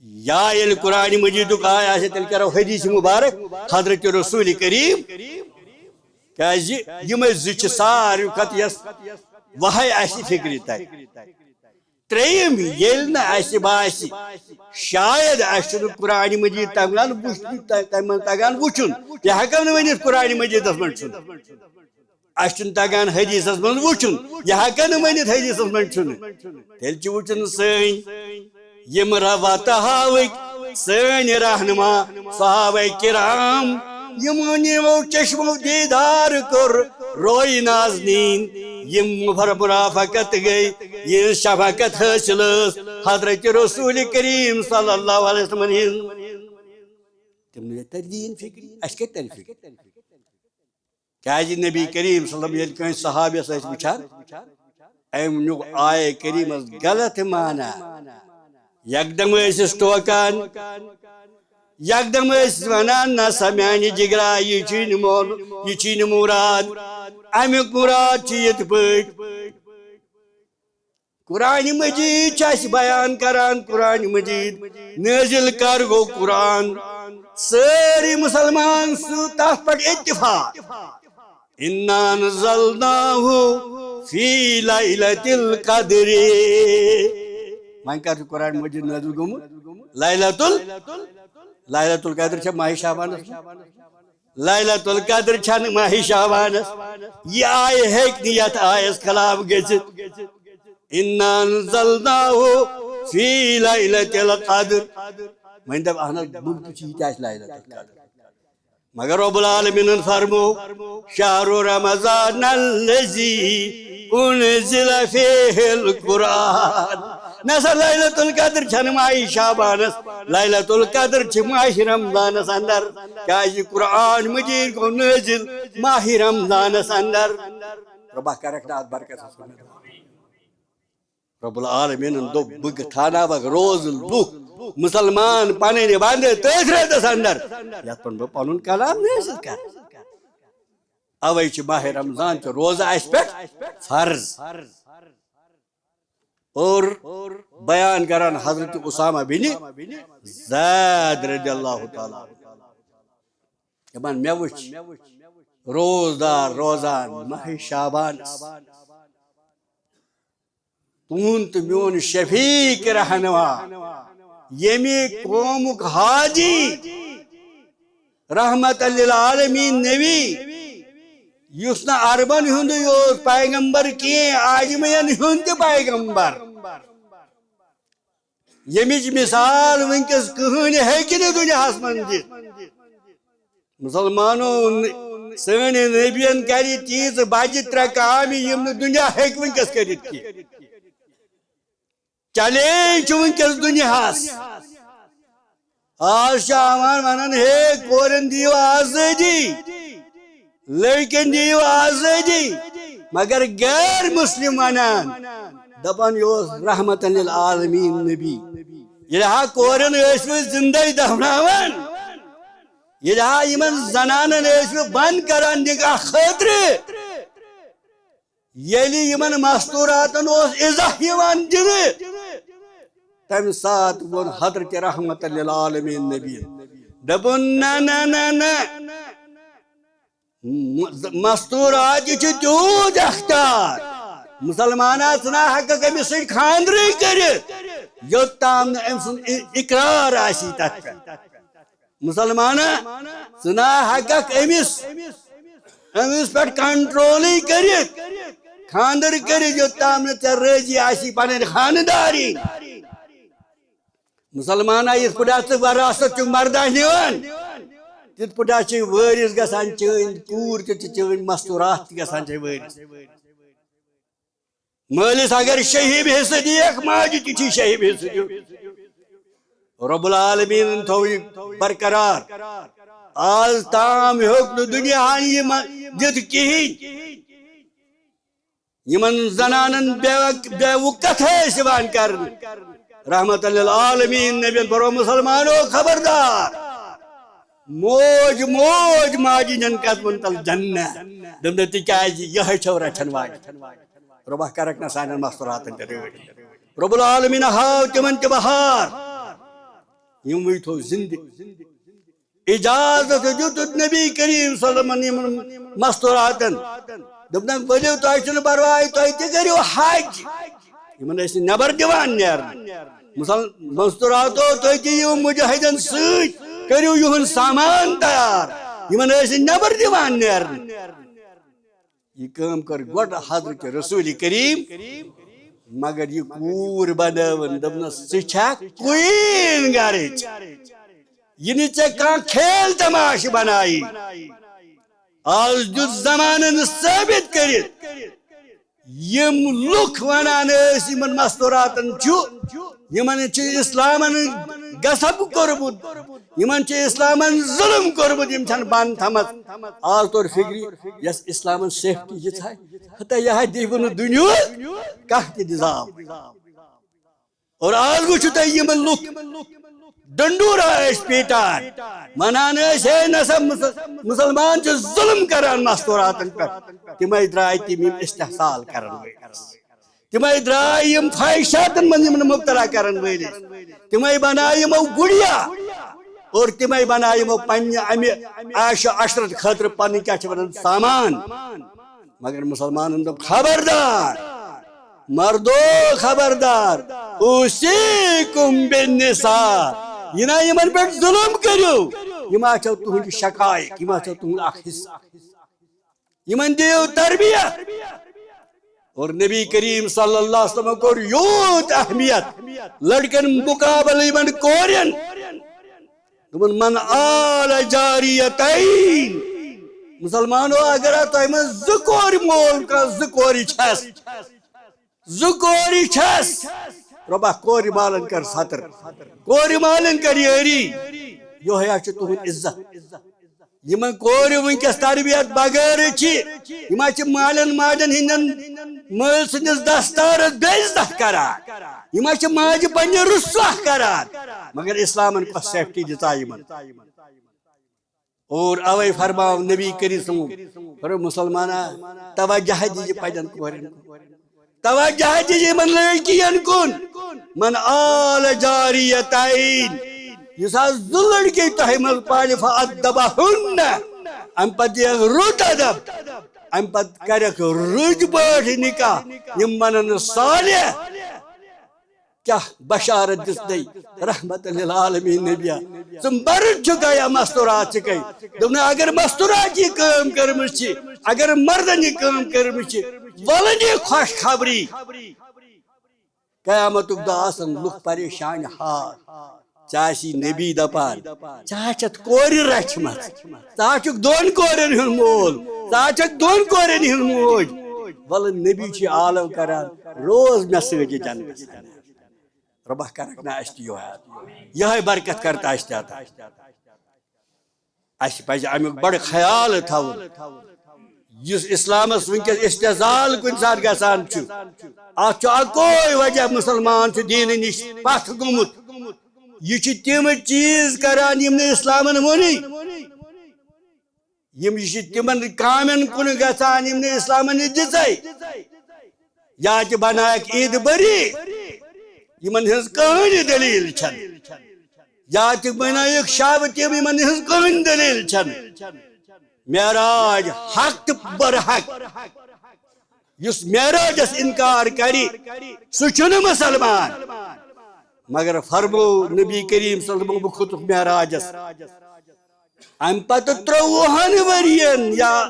یا ییٚلہِ قرآن مجیدُک آیہِ آسہِ، تیٚلہِ کرو حدیث مبارک حضرت رسول کریم، کیازِ یِمے زٕ چھِ ساروی کھۄتہٕ یۄس وحی اَسہِ فکرِ تَرِ۔ ترٛیٚیِم، ییٚلہِ نہٕ اَسہِ باسہِ، شاید اَسہِ چھُنہٕ قرآن مجید تَگان وٕچھ-، تَ-، تَمہِ منٛز تَگان وٕچھُن، یہِ ہٮ۪کو نہٕ ؤنِتھ قرآن مجیدَس منٛز چھُنہٕ۔ اَسہِ چھُنہٕ تَگان حدیثَس منٛز وٕچھُن، یہِ ہٮ۪کو نہٕ ؤنِتھ حدیثَس منٛز چھُنہٕ۔ تیٚلہِ چھِ وٕچھُن سٲنۍ یِم روا تہٕ ہاوٕکۍ سٲنۍ رہنما صحابہ کرام، یِمو نیٖمو چشمو دیٖدار کوٚر روے نازنیٖن، یِم مفر مرافقت گٔے، یِہٕنٛز شفقت حٲصِل ٲس حضرت رسول کریم صلی اللہ علیہ وسلم ہٕنٛز۔ تِمن ترِ دیٖن فکرِ، اَسہِ کتہِ ترِ فکرِ؟ کیازِ نبی کریم صلی اللہ علیہ وسلم ییٚلہِ کٲنٛسہِ صحابیس ٲسۍ وٕچھان، أمۍ نیوٗ آیہِ کریٖمس غلط معنی۔ یکدم ٲسۍ أسۍ ٹوکان، یکدم ٲسۍ ونان، "نہ سا میانہِ جگرا، یہِ چھُے نہٕ مول، یہِ چھُے نہٕ مراد۔ امیُک مراد چھُ یِتھ پٲٹھۍ۔" قرآن مجید چھُ اَسہِ بیان کران، قرآن مجید نٲزِل کر گوٚو قرآن۔ سٲری مسلمان سُہ تَتھ پٮ۪ٹھ اتفاق۔ انا انزلناہ فی لیلۃ القدر۔ وۄنۍ کر چھُ قرآن مجید نٲزِل گوٚمُت؟ لیلۃ ال-، لیلۃ القدر چھےٚ ماہِ شعبانس منٛز۔ لیلۃ القدر چھنہٕ ماہِ شعبانس۔ یہِ آیہِ ہیٚکہِ نہٕ یتھ آیس خلاف گٔژھِتھ۔ انا انزلناہ فی لیلۃ القدر۔ وۄنۍ دپ، اہن حظ، ممکن چھُ یہِ تہِ آسہِ لیلۃ القدر۔ مگر رب العالمینن فرمو، شہر رمضان الذی انزل فیہ القرآن۔ نسا لیلۃ القدر چھنہٕ ماہِ شعبانس، لیلۃ القدر چھِ ماہِ رمضانس اندر، کیازِ قرآن مجید گوٚو نٲزِل ماہِ رمضانس اندر۔ ربہ کرکھ نہ اتھ برکتس کُن۔ رب العالمینن دوٚپ، بہٕ تھاوناوکھ روزٕ لُکھ مسلمان پنٕنۍ بندٕ تٔتھۍ رٮ۪تس اندر، یتھ پٮ۪ٹھ بہٕ پنُن کلام نٲزِل کرٕ۔ اوے چھِ ماہِ رمضان چہِ روزٕ اسہِ پٮ۪ٹھ فرض۔ اور بیان کران حضرت اسامہ بن زید رضی اللہ تعالیٰ عنہ۔ دپان، مےٚ وٕچھ روزدار روزان ماہِ شعبانس۔ تُہُنٛد تہٕ میون شفیق رہنما، ییٚمہِ قومُک ہادی، رحمت للعالمین نبی، یُس نہٕ عربن ہُنٛدُے یوت پیغمبر کینٛہہ، عجمین ہُنٛد تہِ پیغمبر، ییٚمِچ مثال وٕنکیٚس کٕہٕنۍ ہیٚکہِ نہٕ دُنیاہس منٛز دِتھ۔ مسلمانو، سٲنۍ نبین کرِ تیٖژٕ بجہِ ترٛےٚ کامہِ یِم نہٕ دُنیا ہیٚکہِ وٕنکیٚس کٔرِتھ کینٛہہ۔ چیلنج چھُ وٕنکیٚس دُنیاہس۔ آز چھِ یِوان ونان، ہے، کورٮ۪ن دِیِو آزٲدی، لڑکن دِیِو آزٲدی، مگر غیر مسلم ونان، دپان، یہِ اوس رحمت للعالمین نبی۔ ییٚلہِ ہا کورٮ۪ن ٲسۍ وٕ زندے دفناوان، ییٚلہِ ہا یِمن زنانن ٲسۍ وٕ بند کران نکاح خٲطرٕ، ییٚلہِ یِمن مستوراتن اوس عزہ یِوان دِنہٕ، تمہِ ساتہٕ ووٚن حضرت رحمت للعالمین نبی، دوٚپُن، نہ، نہ، نہ، نہ۔ م-، مستورات یہِ چھُ تیوٗت اختیار، مسلمانا، ژٕ نہ ہٮ۪ککھ أمِس سۭتۍ خانٛدرٕے کٔرِتھ، یوٚت تام نہٕ أمۍ سُنٛد ا-، اقرار آسی تتھ پٮ۪ٹھ۔ مسلمانا، ژٕ نہ ہٮ۪ککھ أمِس، أمِس پٮ۪ٹھ کنٹرولٕے کٔرِتھ، خانٛدر کٔرِتھ، یوٚت تام نہٕ ژےٚ رٲضی آسی پنٕنۍ خانٛدارِنۍ۔ مسلمانا، یِتھ پٲٹھۍ ژٕ وراثت چھُکھ مردہ نِوان، تِتھ پٲٹھۍ چھِ وٲرِث گژھان چٲنۍ کوٗر تہِ تہٕ چٲنۍ مستورات تہِ گژھان چھِ وٲرِث۔ مٲلِس اگر شیٚیِم حصہٕ دِیَکھ، ماجہِ تہِ چھُے شیٚیِم حصہٕ دیُن۔ رب العالمینن تھوو یہِ برقرار۔ آز تام ہیوٚک نہٕ دُنیاہن یہِ مہ-، دِتھ کِہیٖنۍ۔ یِمن زنانن بے وق-، بے وقت ٲسۍ یِوان کرنہٕ۔ رحمت للعالمین نبین فرموو، مسلمانو، خبردار۔ موج، موج ماجہِ نٮ۪ن قدمن تل جنت۔ دوٚپنَس، تِکیازِ یِہوٚے چھو رچھن واجہِ۔ رۄبا کرکھ نہ سانٮ۪ن مستوراتن تہِ رٲچھ۔ رب العالمین ہاو تِمن تہِ بہار۔ یِموٕے تھوٚو زندٕ۔ اجازت دیُت نبی کریم صلی اللہ علیہ وسلمن یِمن مستوراتن۔ دوٚپنَکھ، ؤلِو، تۄہہِ چھُنہٕ پرواے، تُہۍ تہِ کٔرِو حج۔ یِمن ٲسۍ نہٕ نٮ۪بر دِوان نیرنہٕ۔ مُسل-، مستوراتو، تُہۍ تہِ یِیِو مجاہدن سۭتۍ، کٔرِو یِہُنٛد سامان تیار۔ یِمن ٲسۍ نہٕ نٮ۪بر دِوان نیرنہٕ۔ یہِ کٲم کٔر گۄڈٕ حضرت رسول کریم، مگر یہِ کوٗر بنٲوٕن، دوٚپنَس، ژٕ چھَکھ queen گرٕچ، یہِ نہٕ ژےٚ کانٛہہ کھیل تماشہٕ بنایی۔ آز دیُت زمانن ثٲبت کٔرِتھ، یِم لُکھ ونان ٲسۍ یِمن مستوراتن چھُ، یِمن چھُ اسلامن غصب کوٚرمُت، یِمن چھُ اسلامن ظلم کوٚرمُت، یِم چھَنہٕ بنٛد تھٲمٕژ۔ آز توٚر فِکرِ، یۄس اسلامن safety یِژھ آے، ہتا یہِ ہا دِیہِ نہٕ دُنیاہُک کانٛہہ تہِ نظام۔ اور آز وٕچھِو تُہۍ یِمن لُکھ ڈنڈورا ٲسۍ پیٹان، ونان ٲسۍ، ہے نسا مُس-، مُسلمان چھِ ظلم کران مستوراتن پٮ۪ٹھ۔ تِمے درٛاے تِم یِم استحصال کرن وٲلۍ۔ تِمے درٛاے یِم فحشاتن منٛز یِمن مبتلا کرن وٲلۍ۔ تِمے بنایہِ یِمو گُڑیا اور تِمے بنایہِ یِمو پننہِ امہِ عیش و عشرت خٲطرٕ پنٕنۍ کیٛاہ چھِ ونان سامان۔ مگر مسلمانن دوٚپ، خبردار، مردو خبردار، اوصیکم بالنساء، یہِ نہ یِمن پٮ۪ٹھ ظلم کٔرِو، یِم آسیو تُہنٛدِ شقائق، یِم آسیو تُہنٛد اکھ حصہٕ۔ یِمن دِیِو تربیت۔ اور نبی کریم صلی اللہ علیہ وسلم کوٚر یوٗت اہمیت لڑکن مقابلہٕ یِمن کورٮ۪ن۔ دوٚپُن، "من آل جاریتین۔" مسلمانو، اگر تۄہہِ منٛز زٕ کورِ مول کانٛہہ، زٕ کورِ چھس، زٕ کورِ چھس، رۄبا، کورِ مالن کر ستر، کورِ مالن کر یٲری۔ یۄہے ہا چھُ تُہُنٛد عزت۔ یِمن کورِ وٕنکیٚس تربیت بغٲر چھِ، یِم ہا چھِ مالٮ۪ن ماجٮ۪ن ہٕنٛدٮ۪ن مٲلۍ سٕنٛدِس دستارس بے عزت کران، یِم ہا چھِ ماجہِ پننہِ رسوا کران۔ مگر اسلامن کۄس safety دِژا یِمن؟ اور اوے فرماو نبی کریم صلی اللہ علیہ وسلم، فرمو، مسلمانا، توجہ دِیہِ پننٮ۪ن کورٮ۪ن کُن۔ توجہ دِیہِ یِمن لڑکین کُن۔ من آل جاریتین، یُس حظ زٕ لڑکی تۄہہِ منٛز پالہِ، فادبہن، امہِ پتہٕ دِیَکھ رُت ادب، امہِ پتہٕ کرٮ۪کھ رٕتۍ پٲٹھۍ نکاح، یِم بنن صالح۔ کیٛاہ بشارت دِژ تٔمۍ رحمت للعالمین نبیا؟ ژٕ مرد چھُکھا یا مستورات چھُکھے؟ دوٚپنَس، اگر مستورات یہِ کٲم کٔرمٕژ چھِ، اگر مردن یہِ کٲم کٔرمٕژ چھِ، ولہٕ دِ خۄش خبری۔ قیامتُک دۄہ آسن لُکھ پریشان حال۔ ژےٚ آسی نبی دپان، ژےٚ ہا چھتھ کورِ رچھمژ، ژٕ ہا چھُکھ دۄن کورٮ۪ن ہُنٛد مول، ژٕ ہا چھکھ دۄن کورٮ۪ن ہُنٛد موج۔ ولہٕ نبی چھُ عالم کران، روز مےٚ سۭتۍ یہِ جنتس اندر۔ رۄبا کرکھ نہ اسہِ تہِ یۄہے، یہے برکت کر تہٕ اسہِ تہِ عطا۔ اسہِ پزِ امیُک بڑٕ خیال تھاوُن۔ یُس اسلامس وٕنکیٚس استحصال کُنہِ ساتہٕ گژھان چھُ، اتھ چھُ اکوے وجہ، مسلمان چھُ دیٖنہٕ نِش پتھ گوٚمُت۔ یہِ چھِ تِم چیٖز کران یِم نہٕ اسلامن ووٚنُے۔ یِم، یہِ چھِ تِمن کامٮ۪ن کُن گژھان یِم نہٕ اسلامن یہِ دِژے۔ یا تہِ بنایکھ عید بری، یِمن ہٕنٛز کٕہٕنۍ دٔلیٖل چھنہٕ۔ یا تہِ بنٲیِکھ شب تِم، یِمن ہٕنٛز کٕہٕنۍ دٔلیٖل چھنہٕ۔ معراج حق تہٕ برحق، یُس معراجس انکار کرِ، سُہ چھُنہٕ مسلمان۔ مگر فرمو نبی کریم صلی اللہ علیہ وسلم، بہٕ کھوٚتُکھ معراجس۔ امہِ پتہٕ ترٛۆوُہن ؤرین یا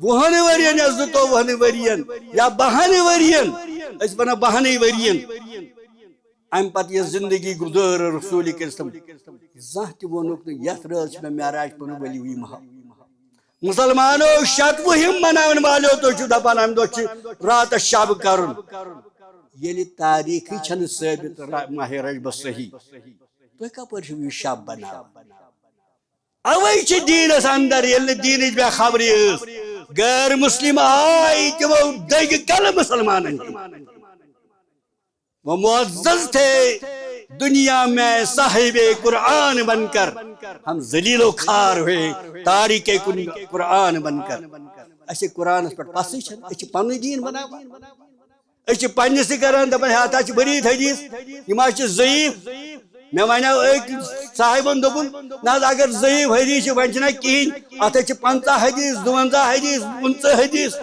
وُہن ؤرین یا زٕتووُہن ؤرین یا بہن ؤرین، أسۍ ونو بہنٕے ؤرین، امہِ پتہٕ یۄس زندگی گُزٲر رسول کریم، زانٛہہ تہِ ووٚنُکھ نہٕ، یتھ رٲژ چھِ مےٚ معراج پوٚرمُت، ؤلِو یہِ مہا۔ مسلمانو، شتوُہِم مناون والٮ۪و، تُہۍ چھِو دپان امہِ دۄہ چھِ راتس شب کرُن۔ ییٚلہِ تاریخٕے چھنہٕ ثٲبت را-، ماہ رجبس صحیح، تُہۍ کپٲرۍ چھِو یہِ شب بناوان؟ اوے چھِ دیٖنس اندر، ییٚلہِ نہٕ دیٖنٕچ بے خبری ٲس، غٲر مسلم آے، تِمو دٔگۍ کلہٕ مسلمانن ہٕنٛدۍ۔ وہ معزز تھے، دنیا میں صاحب قرآن بن کر، ہم ذلیل و خوار ہوئے، تارک قرآن بن کر۔ اسہِ قرآنس پٮ۪ٹھ پسٕے چھنہٕ، أسۍ چھِ پنُن دیٖن بناوان۔ أسۍ چھِ پننِسٕے کران، دپان، ہے، اتھ حظ چھِ بٔرِتھ حدیث، یِم حظ چھِ ضعیف۔ مےٚ ونیو أکۍ صاحبن، دوٚپُن، نہ حظ، اگر ضعیف حدیث چھِ، وۄنۍ چھِنہ کِہیٖنۍ، اتھ حظ چھِ پنٛژاہ حدیث، دُونزہ حدیث، پٕنٛژٕہ حدیث۔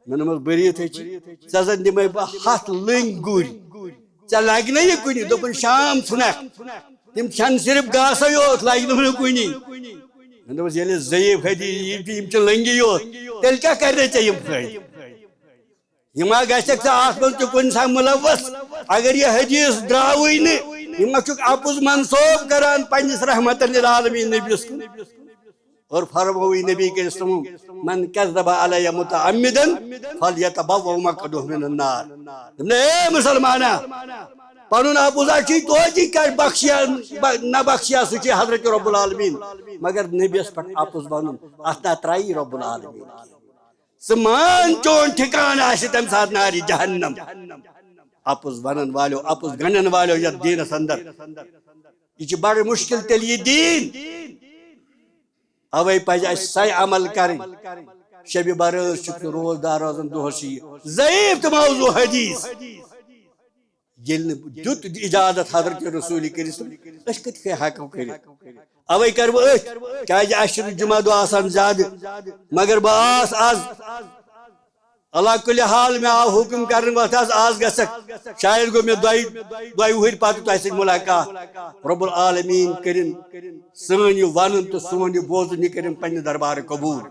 مےٚ دوٚپمَس، بٔرِتھ حظ چھِ، ژےٚ زن دِمے بہٕ ہتھ لٔنٛگۍ گُرۍ، ژےٚ لگہِ نہ یہِ کُنہِ؟ دوٚپُن، شام ژھٕنکھ، تِم چھنہٕ صرف گاسے یوت، لگہِ نہٕ کُنی۔ مےٚ دوٚپمَس، ییٚلہِ ضعیف حدیث یی، یِم چھِ لٔنٛگی یوت، تیٚلہِ کیٛاہ کرِ ژےٚ یِم فٲیدٕ؟ یہِ ما گژھکھ ژٕ اتھ منٛز تہِ کُنہِ ساتہٕ ملوث؟ اگر یہِ حدیث دراوٕے نہٕ، یہِ ما چھُکھ اپُز منسوب کران پننِس رحمتن للعالمین نبیَس کُن؟ اور فرمووٕے نبی کریم صلی اللہ علیہ وسلم، "من کذب علی متعمدا فلیتبوأ مقعده من النار۔" دوٚپُن، اے مسلمانا، پنُن اپُز ہا چھُے توتہِ کر بخشیا، ب-، نہ بخشیا، سُہ چھُے حضرت رب العالمین۔ مگر نبیَس پٮ۪ٹھ اپُز ونُن، اتھ نہ ترایی رب العالمین۔ ژٕ مان، چون ٹھکان آسہِ تمہِ ساتہٕ نارِ جہنم۔ اپُز ونن والیو، اپُز گنڈن والیو یتھ دیٖنس اندر۔ یہِ چھُ بڑٕ مشکل تیٚلہِ یہِ دیٖن۔ اوے پزِ اسہِ سۄے عمل کرٕنۍ۔ شبِ برٲژ چھُکھ ژٕ روزدار روزان، دۄہس چھُ یہِ ضعیف تہٕ موضوع حدیث۔ ییٚلہِ نہٕ دیُت اجازت حضرت رسول کریم، أسۍ کِتھ کٔنۍ ہٮ۪کو کٔرِتھ؟ اوے کرٕ بہٕ أتھۍ، کیازِ اسہِ چھُنہٕ جمعہ دۄہ آسان زیادٕ، مگر بہٕ آس از۔ علی کل حال، مےٚ آو حکم کرنہٕ وقتہٕ از، از گژھکھ، شاید گوٚو مےٚ دۄیہِ، دۄیہِ وُہٕرۍ پتہٕ تۄہہِ سۭتۍ ملاقات۔ رب العالمین کٔرِن سٲنۍ یہِ ونُن تہٕ سون یہِ بوزُن، یہِ کٔرِن پننہِ دربارٕ قبول۔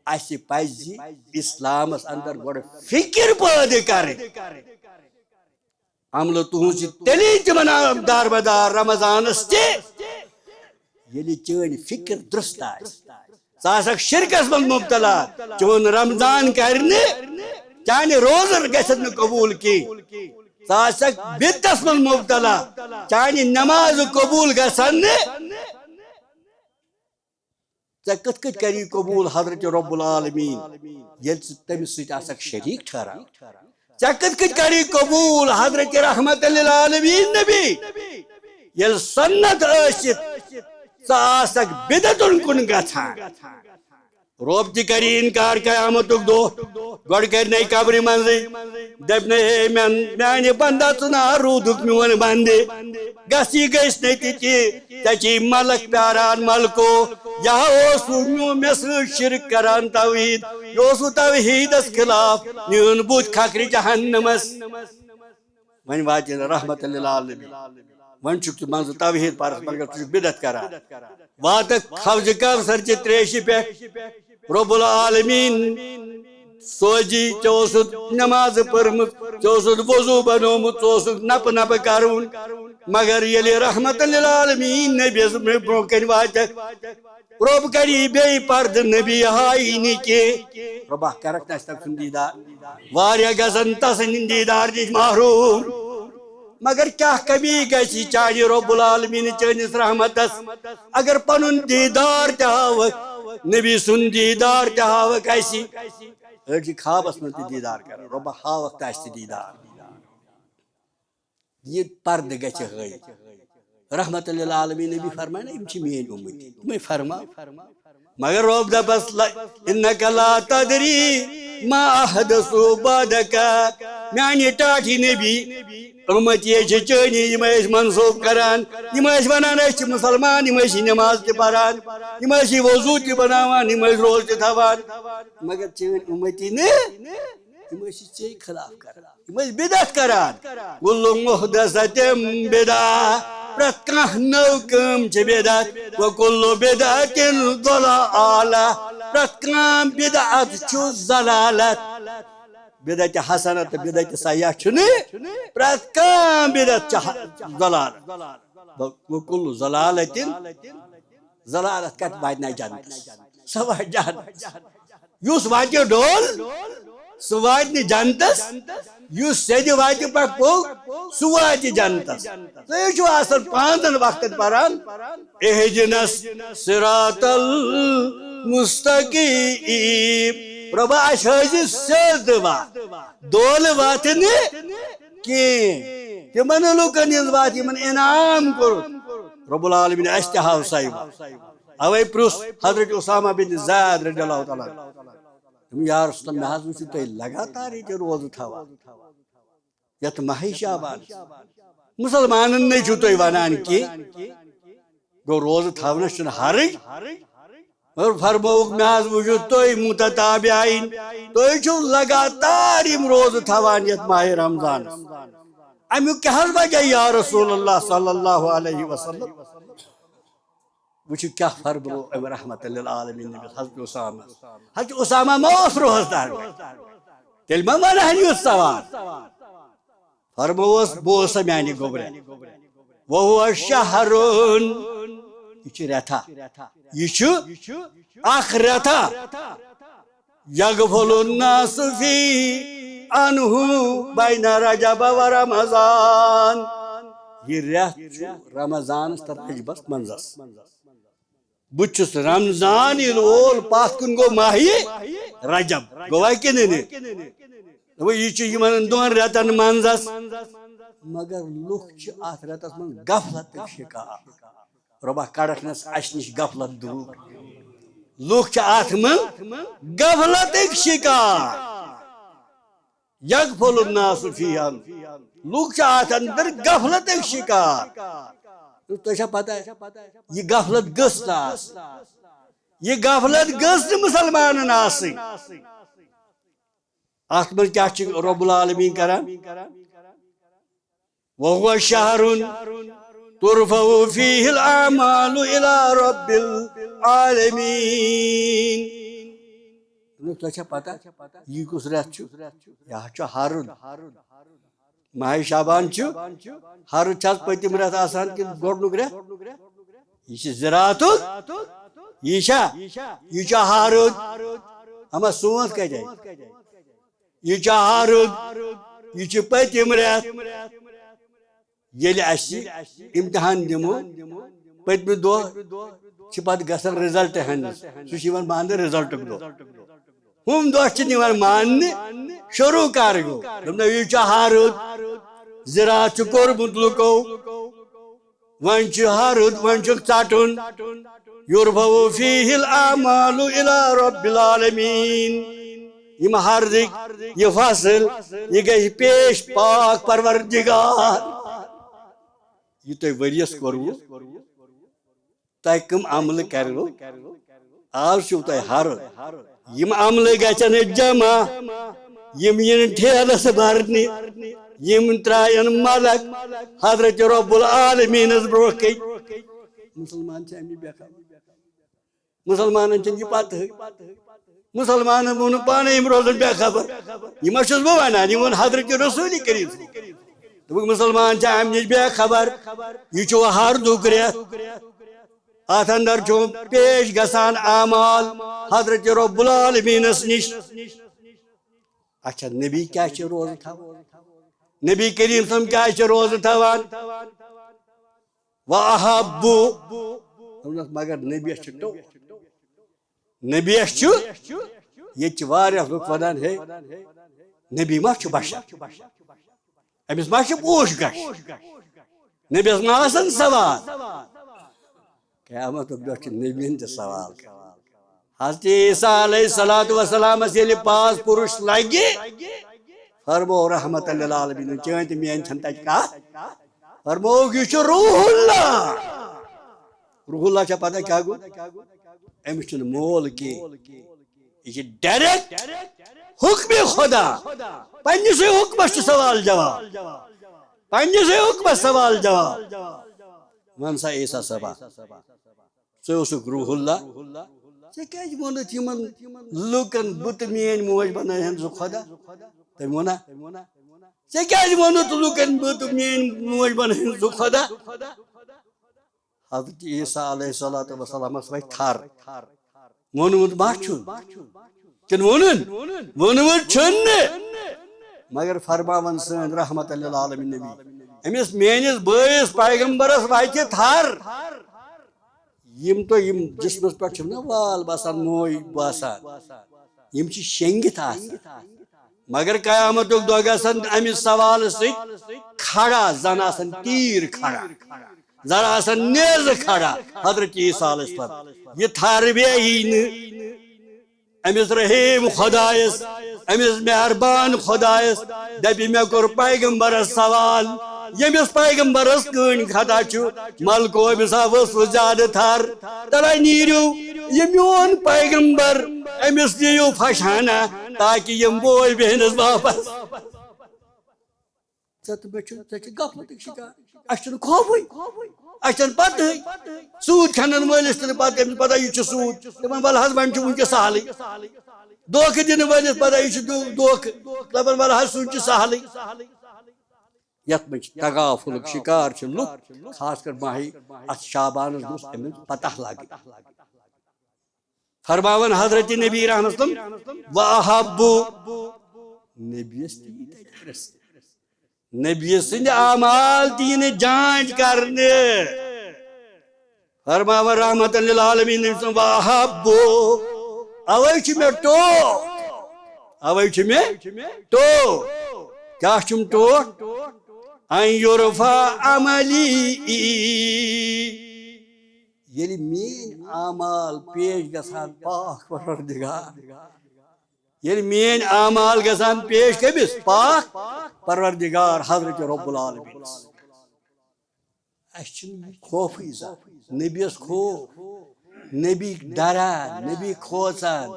اسہِ پزِ اسلامس اندر گۄڈٕ فکر پٲدٕ کرٕنۍ۔ عملہٕ تُہنٛز چھِ تیٚلے تِمن دارمدار رمضانس تہِ، ییٚلہِ چٲنۍ فکر درست آسہِ، ژٕ آسکھ شرکس منٛز مبتلا، چون رمضان کرِ نہٕ، چانہِ روزٕ گژھن نہٕ قبول کینٛہہ۔ ژٕ آسکھ بدعتس منٛز مبتلا، چانہِ نمازٕ قبول گژھن نہٕ۔ ژےٚ کِتھ کٔنۍ کری قبول حضرت رب العالمین، ییٚلہِ ژٕ تٔمِس سۭتۍ آسکھ شریٖک ٹھہران؟ ژےٚ کِتھ کٔنۍ کری قبول حضرت رحمت للعالمین نبی، ییٚلہِ سنت ٲسِتھ ژٕ آسکھ بدعتن کُن گژھان؟ رب تہِ کری انکار قیامتُک دۄہ۔ گۄڈٕ کرِ نَے قبرِ منٛزٕے، دپہِ نَے، ہے میان، میانہِ بندا، ژٕ نا روٗدُکھ میون بندِ۔ گژھی گژھِ نہٕ تہِ کینٛہہ، ژےٚ چھِ ملک پیاران، ملکو، یہِ ہا اوس میون، مےٚ سۭتۍ شرک کران توحید، یہِ اوس توحیدس خلاف، میون بُتھ کھکھرِ جہنمس۔ وۄنۍ واتہِ نہٕ رحمت للعالمین۔ وۄنۍ چھُکھ ژٕ منٛزٕ توحید پرس، مگر ژٕ چھُکھ بدعت کران۔ واتکھ حوض کوثر چہِ تریشہِ پٮ۪ٹھ، رب العالمین سوزی، ژےٚ اوسُتھ نماز پٔرمٕژ، ژےٚ اوسُتھ وضو بنومُت، ژٕ اوسُتھ نپہٕ نپہٕ کرُن۔ مگر ییٚلہِ رحمت للعالمین نبی یس برونٛہہ کنہِ واتکھ، رب کری بیٚیہِ پردٕ، نبی ہایی نہٕ کینٛہہ۔ ربا کرکھ نہٕ اسہِ تٔمۍ سُنٛد دیٖدار۔ واریاہ گژھن تسٕنٛدِ دیٖدار نِش محروم۔ مگر کیٛاہ کمی گژھِ چانہِ رب العالمین چٲنِس رحمتس؟ اگر پنُن دیٖدار تہِ ہاوکھ، نبی سُنٛد دیٖدار تہِ ہاوکھ اسہِ۔ أڑۍ چھِ خوابس منٛز تہِ دیٖدار کران، رۄبا ہاوکھ تہِ اسہِ تہِ دیٖدار۔ یہِ پردٕ گژھِ ہٲیِتھ۔ رحمت للعالمین نبی فرمایہِ نا، یِم چھِ میٲنۍ اُمتی، تِمے فرماو۔ مگر رۄب دپس، "لا، انک لا تدری ما احدثوا بعدک"۔ میانہِ ٹاٹھی نبی، اُمتی ٲسۍ چھِ چٲنی، یِم ٲسۍ منسوب کران، یِم ٲسۍ ونان، أسۍ چھِ مسلمان، یِم ٲسۍ یہِ نماز تہِ پران، یِم ٲسۍ یہِ وضو تہِ بناوان، یِم ٲسۍ روزٕ تہِ تھاوان، مگر چٲنۍ اُمتی نہٕ، یِم ٲسۍ یہِ ژےٚ خلاف کران۔ یِم ٲسۍ بدعت کران۔ کل محدثۃ بدعہ، پرٛٮ۪تھ کانٛہہ نٔو کٲم چھِ بدعت۔ وکل بدعۃ ضلالہ، پرٛٮ۪تھ کانٛہہ بدعت چھُ ضلالت۔ بدعت حسنہ تہٕ بدعت سیئہ چھُنہٕ، پرٛٮ۪تھ کانٛہہ بدعت چھِ ح-، ضلالت۔ وکل ضلالۃ، ضلالت کتہِ واتہِ نہٕ جنتس؟ سۄ واتہِ جنتس۔ یُس واتہِ ڈول، سُہ واتہِ نہٕ جنتس۔ یُس سیٚدِ وتہِ پٮ۪ٹھ پوٚک، سُہ واتہِ جنتس۔ تُہۍ چھِو آسان پانٛژن وقتن پران، "اہدنا الصراط المستقیم"۔ رۄبا، اَسہِ ہٲوزِ سیٚد وتھ، دولہٕ وتھ نہٕ کینٛہہ۔ تِمن لوٗکن ہٕنٛز وتھ، یِمن انعام کوٚرُتھ رب العالمین، اَسہِ تہِ ہاو سۄے وتھ۔ اوے پرُژھ حضرت اسامہ بن زید رضی اللہ تعالیٰ عنہ۔ دوٚپُن، "یا رسول اللہ، مےٚ حظ وٕچھ تُہۍ لگاتار ییٚتہِ روزٕ تھاوان، یَتھ ماہِ شعبان۔ مُسلمانن نے چھِو تُہۍ وَنان کینٛہہ؟" گوٚو، روزٕ تھاونَس چھُنہٕ حرج، مگر فرمووُکھ، "مےٚ حظ وٕچھِو تُہۍ متتابعین، تُہۍ چھِو لگاتار یِم روزٕ تھاوان یَتھ ماہِ رمضانَس۔ اَمیُک کیٛاہ حظ وجہ یا رسول اللہ صلی اللہ علیہ وسلم؟" وٕچھِو کیٛاہ فرموو أمۍ رحمت للعالمین نبی حضرت اسامہ۔ حضرت اسامہ ما اوس روزدار؟ تیٚلہِ ما وَنہٕ ہن یُتھ سوال؟ فرمووس، "بہٕ اوسا میانہِ گوٚبرِ؟ وہو شہرُن، یہِ چھُ رٮ۪تھا، یہِ چھُ اکھ رٮ۪تھا۔ یغفل الناس فی عنہ بین رجب و رمضان۔" یہِ رٮ۪تھ چھُ رمضانس تہٕ رجبس منٛزس۔ بہٕ چھُس رمضان ییٚلہِ وول، پتھ کُن گوٚو ماہِ رجب، گوٚوا کِنہٕ نہٕ؟ دوٚپُن، یہِ چھُ یِمن دۄن رٮ۪تن منٛزس، مگر لُکھ چھِ اتھ رٮ۪تس منٛز غفلتٕکۍ شکار۔ رۄبا، کڑکھ نس اسہِ نِش غفلت دوٗر۔ لُکھ چھِ اتھ منٛز غفلتٕکۍ شکار۔ یغفل الناس فیہا، لُکھ چھِ اتھ اندر غفلتٕکۍ شکار۔ تۄہہِ چھا پتہ، یہِ غفلت گٔژھ نہٕ آسٕنۍ؟ یہِ غفلت گٔژھ نہٕ مُسلمانن آسٕنۍ۔ اتھ منٛز کیٛاہ چھِ رب العالمین کران؟ وہو شہر ترفع فیہ الاعمال الی رب العالمین۔ تۄہہِ چھا پتہ، یہِ کُس رٮ۪تھ چھُ؟ یہِ حظ چھُ ہرُد۔ ماہِ شعبان چھُ ہرُد۔ چھا حظ پٔتِم رٮ۪تھ آسان کِنہٕ گۄڈٕنیُک رٮ۪تھ؟ یہِ چھِ زِراعتُک، یہِ چھا، یہِ چھا ہارُد؟ اما سونٛتھ کتہِ آیہِ؟ یہِ چھا ہارُد؟ یہِ چھِ پٔتِم رٮ۪تھ۔ ییٚلہِ اَسہِ امتحان دِمو، پٔتمہِ دۄہ چھِ پتہٕ گژھان result ہٮ۪نَس، سُہ چھُ یِوان ماننہٕ result ُک دۄہ۔ ہُم دۄہ چھِ نہٕ یِوان ماننہٕ، شروٗع کر گوٚو؟ دوٚپنَکھ، یہِ چھُ ہارُد، زِراعت چھُ کوٚرمُت لُکو، وۄنۍ چھُ ہارُد، وۄنۍ چھُکھ ژَٹُن۔ یُرفع فیہ الاعمال الی رب العالمین۔ یِم ہردٕکۍ، یہِ فصل، یہِ گژھِ پیش پاک پروردگار۔ یہِ تۄہہِ ؤریَس کوٚروٕ، تۄہہِ کٕم عملہٕ کَروٕ؟ آز چھُو تۄہہِ ہرُد۔ یِم عملہٕ گژھن جمع، یِم یِن ٹھیلس برنہِ، یِم ترٛاین ملک حضرت رب العالمینس برونٛہہ کَنہِ۔ مسلمان چھِ اَمہِ بے خبر۔ مسلمانن چھنہٕ یہِ پتہٕے۔ مسلمانن ووٚن پانے یِم روزن بے خبر۔ یہِ ما چھُس بہٕ ونان، یہِ ووٚن حضرت رسول کریم۔ دوٚپُکھ، مسلمان چھِ اَمہِ نِش بے خبر۔ یہِ چھُ ہردُک رٮ۪تھ۔ اتھ اندر چھُ پیش گژھان اعمال حضرت رب العالمینس نِش۔ اچھا، نبی کیٛاہ چھِ روزٕ تھاوان؟ نبی کریم صٲب کیٛاہ چھِ روزٕ تھاوان؟ واحب۔ دوٚپنَس، مگر نبیَس چھُ ٹوٹھ۔ نبیَس چھُ، ییٚتہِ چھِ واریاہ لُکھ وَنان، ہے، نبی ما چھُ بشر؟ أمِس ما چھِ پوش گاش؟ نبیَس ما آسَن سوال؟ قیامت دۄہ چھِ نبیَن تہِ سوال کران۔ حضرت عیسیٰ علیہ الصلوۃ والسلامس ییٚلہِ پاس پُرُش لگہِ، فرمو رحمت للعالمین، چٲنۍ تہٕ میٲنۍ چھنہٕ تتہِ کتھ۔ فرمووُکھ، یہِ چھُ روح اللہ۔ روح اللہ چھا پتہ کیٛاہ گوٚو؟ أمِس چھُنہٕ مول کینٛہہ۔ یہِ چھِ direct حکمِ خدا۔ پننِسٕے حکمس چھُ سوال جواب۔ پننِسٕے حکمس سوال جواب۔ وَن سا عیسیٰ صٲبا، ژٕ اوسُکھ روح اللہ، ژےٚ کیٛازِ ووٚنُتھ یِمن لوٗکن، بہٕ تہٕ میٲنۍ موج بنٲوہن زٕ خۄدا؟ تٔمۍ ووٚنا، ژےٚ کیٛازِ ووٚنُتھ لوٗکن، بہٕ تہٕ میٲنۍ موج بنٲوہن زٕ خۄدا؟ حضرت عیسیٰ علیہ الصلوۃ والسلامس وۄتھِ تھر۔ ووٚنمُت ما چھُن؟ کِنہٕ ووٚنُن؟ ووٚنمُت چھُنہٕ۔ مگر فرماوان سٲنۍ رحمت للعالمین نبی، أمِس میٲنِس بٲیِس پیغمبرس واتہِ تھر۔ یِم تۄہہِ یِم جسمس پٮ۪ٹھ چھِو نا وال باسان، موے باسان، یِم چھِ شیٚنگِتھ آسان۔ مگر قیامتُک دۄہ گژھن امہِ سوالہٕ سۭتۍ کھڑا، زن آسن تیٖر کھڑا، زن آسن نیزٕ کھڑا۔ حضرت عیسیٰ علیہ السلام، یہِ تھر بیہی نہٕ أمِس رحیٖم خۄدایس، أمِس مہربان خۄدایس۔ دپہِ، مےٚ کوٚر پیغمبرس سوال، ییٚمِس پیغمبرس کٕہٕنۍ خطا چھُ، ملکو أمِس ہا ؤژھ زیادٕ تھر، تلے نیٖرِو، یہِ میون پیغمبر، أمِس دِیِو فشانہ، تاکہِ یِم بوے بیہنس واپس۔ ژےٚ تہٕ مےٚ چھُ، ژےٚ چھِ غفلتٕکۍ شِکار۔ اَسہِ چھُنہٕ خوفٕے۔ اَسہِ چھَنہٕ پَتہٕے۔ سوٗد کھٮ۪نَن وٲلِس چھُنہٕ پَتہٕ، تٔمِس پَتہ یہِ چھُ سوٗد۔ دَپان، وَلہٕ حظ، وۄنۍ چھُ وٕنکٮ۪س سہلٕے۔ دھوکہٕ دِنہٕ وٲلِس پَتہ یہِ چھُ دھو-، دھوکہٕ۔ دَپان، وَلہٕ حظ، سُہ چھُ سہلٕے۔ یَتھ منٛز چھِ تغافلُک شِکار چھِ لُکھ، خاص کر ماہِ اَتھ شعبانَس گوٚژھ أمِس پَتہ لَگٕنۍ۔ فرماوان حضرت نبی رحمت اللہ، "واحب"، نبیس تہِ یی تتہِ پرژھنہٕ۔ نبی سٕنٛدۍ اعمال تہِ یِنہٕ جانچ کرنہٕ۔ فرماوان رحمت للعالمین، نبی سٕنٛدۍ، "واحب"، اوے چھُ مےٚ ٹوٹھ، اوے چھُ مےٚ ٹوٹھ۔ کیٛاہ چھُم ٹوٹھ؟ "ان یرفع عملی"، ییٚلہِ میٲنۍ اعمال پیش گژھان پاک پروردگار، ییٚلہِ میٲنۍ اعمال گژھان پیش کٔمِس؟ پاک پروردگار حضرت رب العالمینس۔ اَسہِ چھُنہٕ خوفٕے زانٛہہ، نبیَس خوف، نبی ڈران، نبی کھوژان،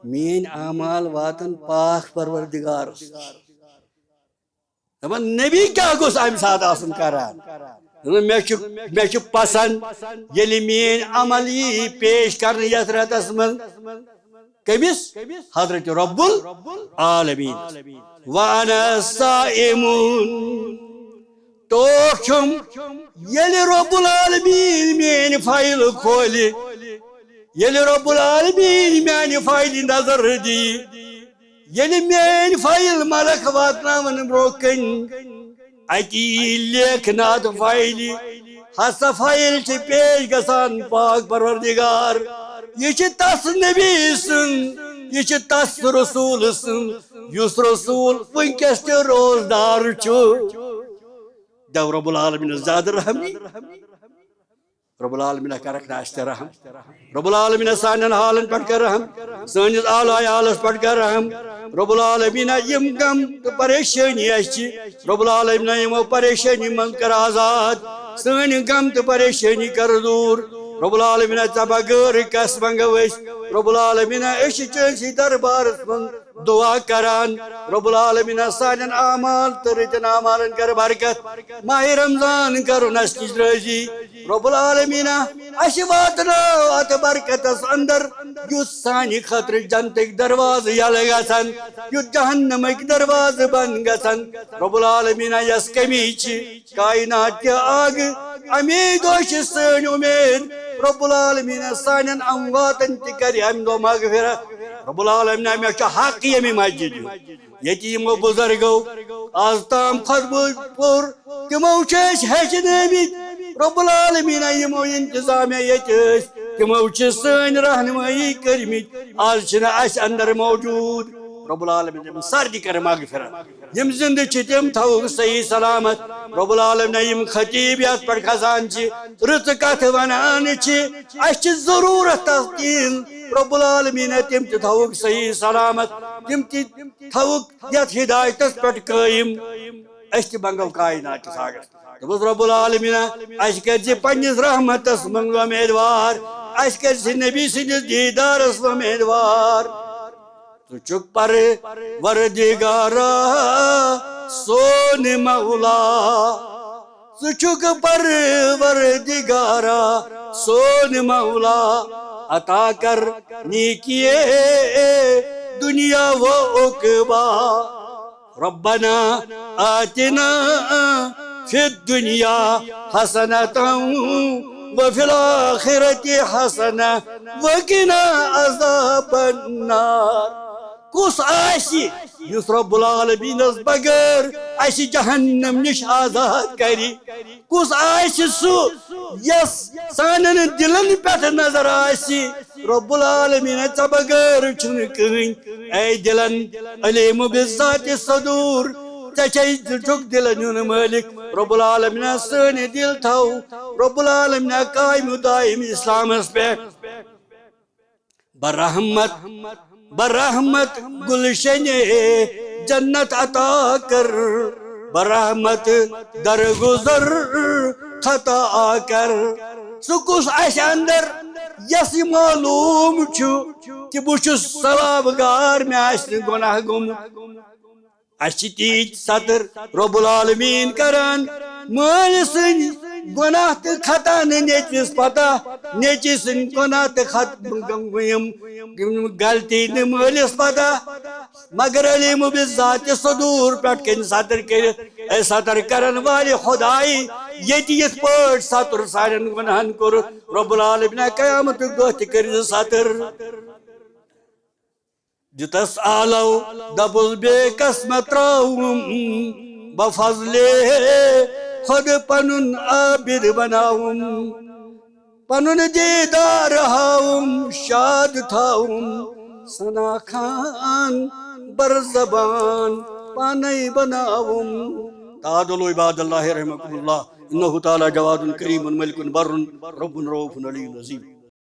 میٲنۍ اعمال واتن پاک پروردگارس نِش۔ دَپان، نبی کیٛاہ گوٚژھ اَمہِ ساتہٕ آسُن کران؟ دَپان، مےٚ چھُ، مےٚ چھُ پسند ییٚلہِ میٲنۍ عمل یی پیش کرنہٕ یَتھ رٮ۪تس منٛز۔ کٔمِس؟ حضرت رب العالمین۔ وَأَنَا صَائِمٌ۔ ٹوٹھ چھُم، ییٚلہِ رب العالمین میٲنۍ فایل کھولہِ، ییٚلہِ رب العالمین میانہِ فایلہِ نظر دِیہِ، ییٚلہِ میٲنۍ فایل ملک واتناون برونٛہہ کنہِ، اتی لیکھنہٕ اتھ فایلہِ، ہسا فایل چھِ پیش گژھان پاک پروردگار۔ یہِ چھِ تس نبی سٕنٛز، یہِ چھِ تس رسول سٕنٛز، یُس رسول وٕنکیٚس تہِ روزدار چھُ۔ دو رب العالمینس زیادٕ رحمی۔ رب العالمین کرکھ نہ اسہِ تہِ رحم۔ رب العالمین سانٮ۪ن حالن پٮ۪ٹھ کر رحم، سٲنِس اعلیٰ عیالس پٮ۪ٹھ کر رحم۔ رب العالمین، یِم غم تہٕ پریشٲنی اسہِ چھِ، رب العالمین، یِمو پریشٲنی منٛز کر آزاد۔ سٲنۍ غم تہٕ پریشٲنی کر دوٗر۔ رب العالمین، ژےٚ بغٲر کس منٛگو أسۍ؟ رب العالمین، أسۍ چھِ چٲنسٕے دربارس منٛز دعا کران۔ رب العالمین، سانٮ۪ن اعمال تہٕ رٕتٮ۪ن اعمالن کر برکت۔ ماہِ رمضان کرُن اسہِ نِش رٲضی۔ رب العالمین، اسہِ واتناو اتھ برکتس اندر، یُتھ سانہِ خٲطرٕ جنتٕکۍ دروازٕ یلہٕ گژھن، یُتھ جہنمٕکۍ دروازٕ بند گژھن۔ رب العالمین، یۄس کمی چھِ کائنات کہِ آگہٕ، امی دۄہ چھِ سٲنۍ امید۔ رب العالمین، سانٮ۪ن امواتن تہِ کرِ امہِ دۄہ مغفرت۔ رب العالمین، مےٚ چھُ حق ییٚمہِ مسجد ہُنٛد، ییٚتہِ یِمو بزرگو از تام خطبہٕ پوٚر، تِمو چھِ أسۍ ہیٚچھنٲومٕتۍ۔ رب العالمین، یِمو انتظامیہ ییٚتہِ ٲسۍ، تِمو چھِ سٲنۍ رہنمٲیی کٔرمٕتۍ۔ از چھِنہٕ اسہِ اندر موجود۔ رب العالمین، یِم سردی کر مغفرت۔ یِم زندٕ چھِ، تِم تھاوُکھ صحیح سلامت۔ رب العالمین، یِم خطیب یتھ پٮ۪ٹھ کھسان چھِ، رٕژٕ کتھٕ ونان چھِ، اسہِ چھِ ضروٗرت تس کِہیٖنۍ۔ رب العالمین، تِم تہِ تھاوُکھ صحیح سلامت، تِم تہِ تھاوُکھ یتھ ہدایتس پٮ۪ٹھ قٲیِم۔ أسۍ تہِ منٛگو کائنات کِس آگس۔ دوٚپُس، رب العالمین، اسہِ کٔرۍ زِ پننِس رحمتس منٛز امیدوار، اسہِ کٔرۍ زِ نبی سٕنٛدِس دیٖدارس امیدوار۔ ژٕ چھُکھ پروردگارا سون مولا، ژٕ چھُکھ پروردگارا سون مولا، عطا کر نیکیے دنیا و عقبا۔ ربنا آتنا فی الدنیا حسنة وفی الآخرة حسنة وقنا عذاب النار۔ کُس آسہِ یُس رب العالمینس بغٲر اسہِ جہنم نِش آزاد کرِ؟ کُس آسہِ سُہ یس سانٮ۪ن دِلن پٮ۪ٹھ نظر آسہِ؟ رب العالمین، ژےٚ بغٲر چھُنہٕ کٕہٕنۍ۔ اے دِلن، علیم بالذات صدور، ژےٚ چھے، ژٕ چھُکھ دِلن ہُنٛد مٲلِک۔ رب العالمین، سٲنۍ دِل تھاو، رب العالمین، قائم و دائم اسلامس پٮ۪ٹھ۔ برحمت، برحمت گلشن جنت عطا کر، برحمت درگزر خطا کر۔ سُہ کُس اسہِ اندر، یس یہِ معلوم چھُ کہِ بہٕ چھُس ثواب گار، مےٚ آسہِ نہٕ گۄناہ گوٚمُت؟ اسہِ چھِ تیٖتۍ ستر رب العالمین کران۔ مٲلۍ سٕنٛدۍ گۄناہ تہٕ خطا نہٕ نیٚچوِس پتہ، نیٚچوِ سٕنٛدۍ گۄناہ تہٕ خط-، یِم، یِم غلطی نہٕ مٲلِس پتہ، مگر علیم بالذات صدور پٮ۪ٹھ کٔنۍ ستر کٔرِتھ۔ اے ستر کرن والہِ خدایہِ، ییٚتہِ یِتھ پٲٹھۍ ستر سانٮ۪ن گۄناہن کوٚرُتھ، رب العالمین قیامتُک دۄہ تہِ کٔرۍ زِ ستر۔ دِتس آلو، دپُس بیٚیہِ کس مہ ترٛاوُم، بہ فضلے خود پنُن عابد بناوُم۔ پنُن دیٖدار ہاوُم، شاد تھاوُم، ثنا خان بر زبان پانے بناوُم۔ تعالوا عباد اللہ رحمکم اللہ، انہ تعالی جواد کریم ملک بر رب رؤوف علی عظیم۔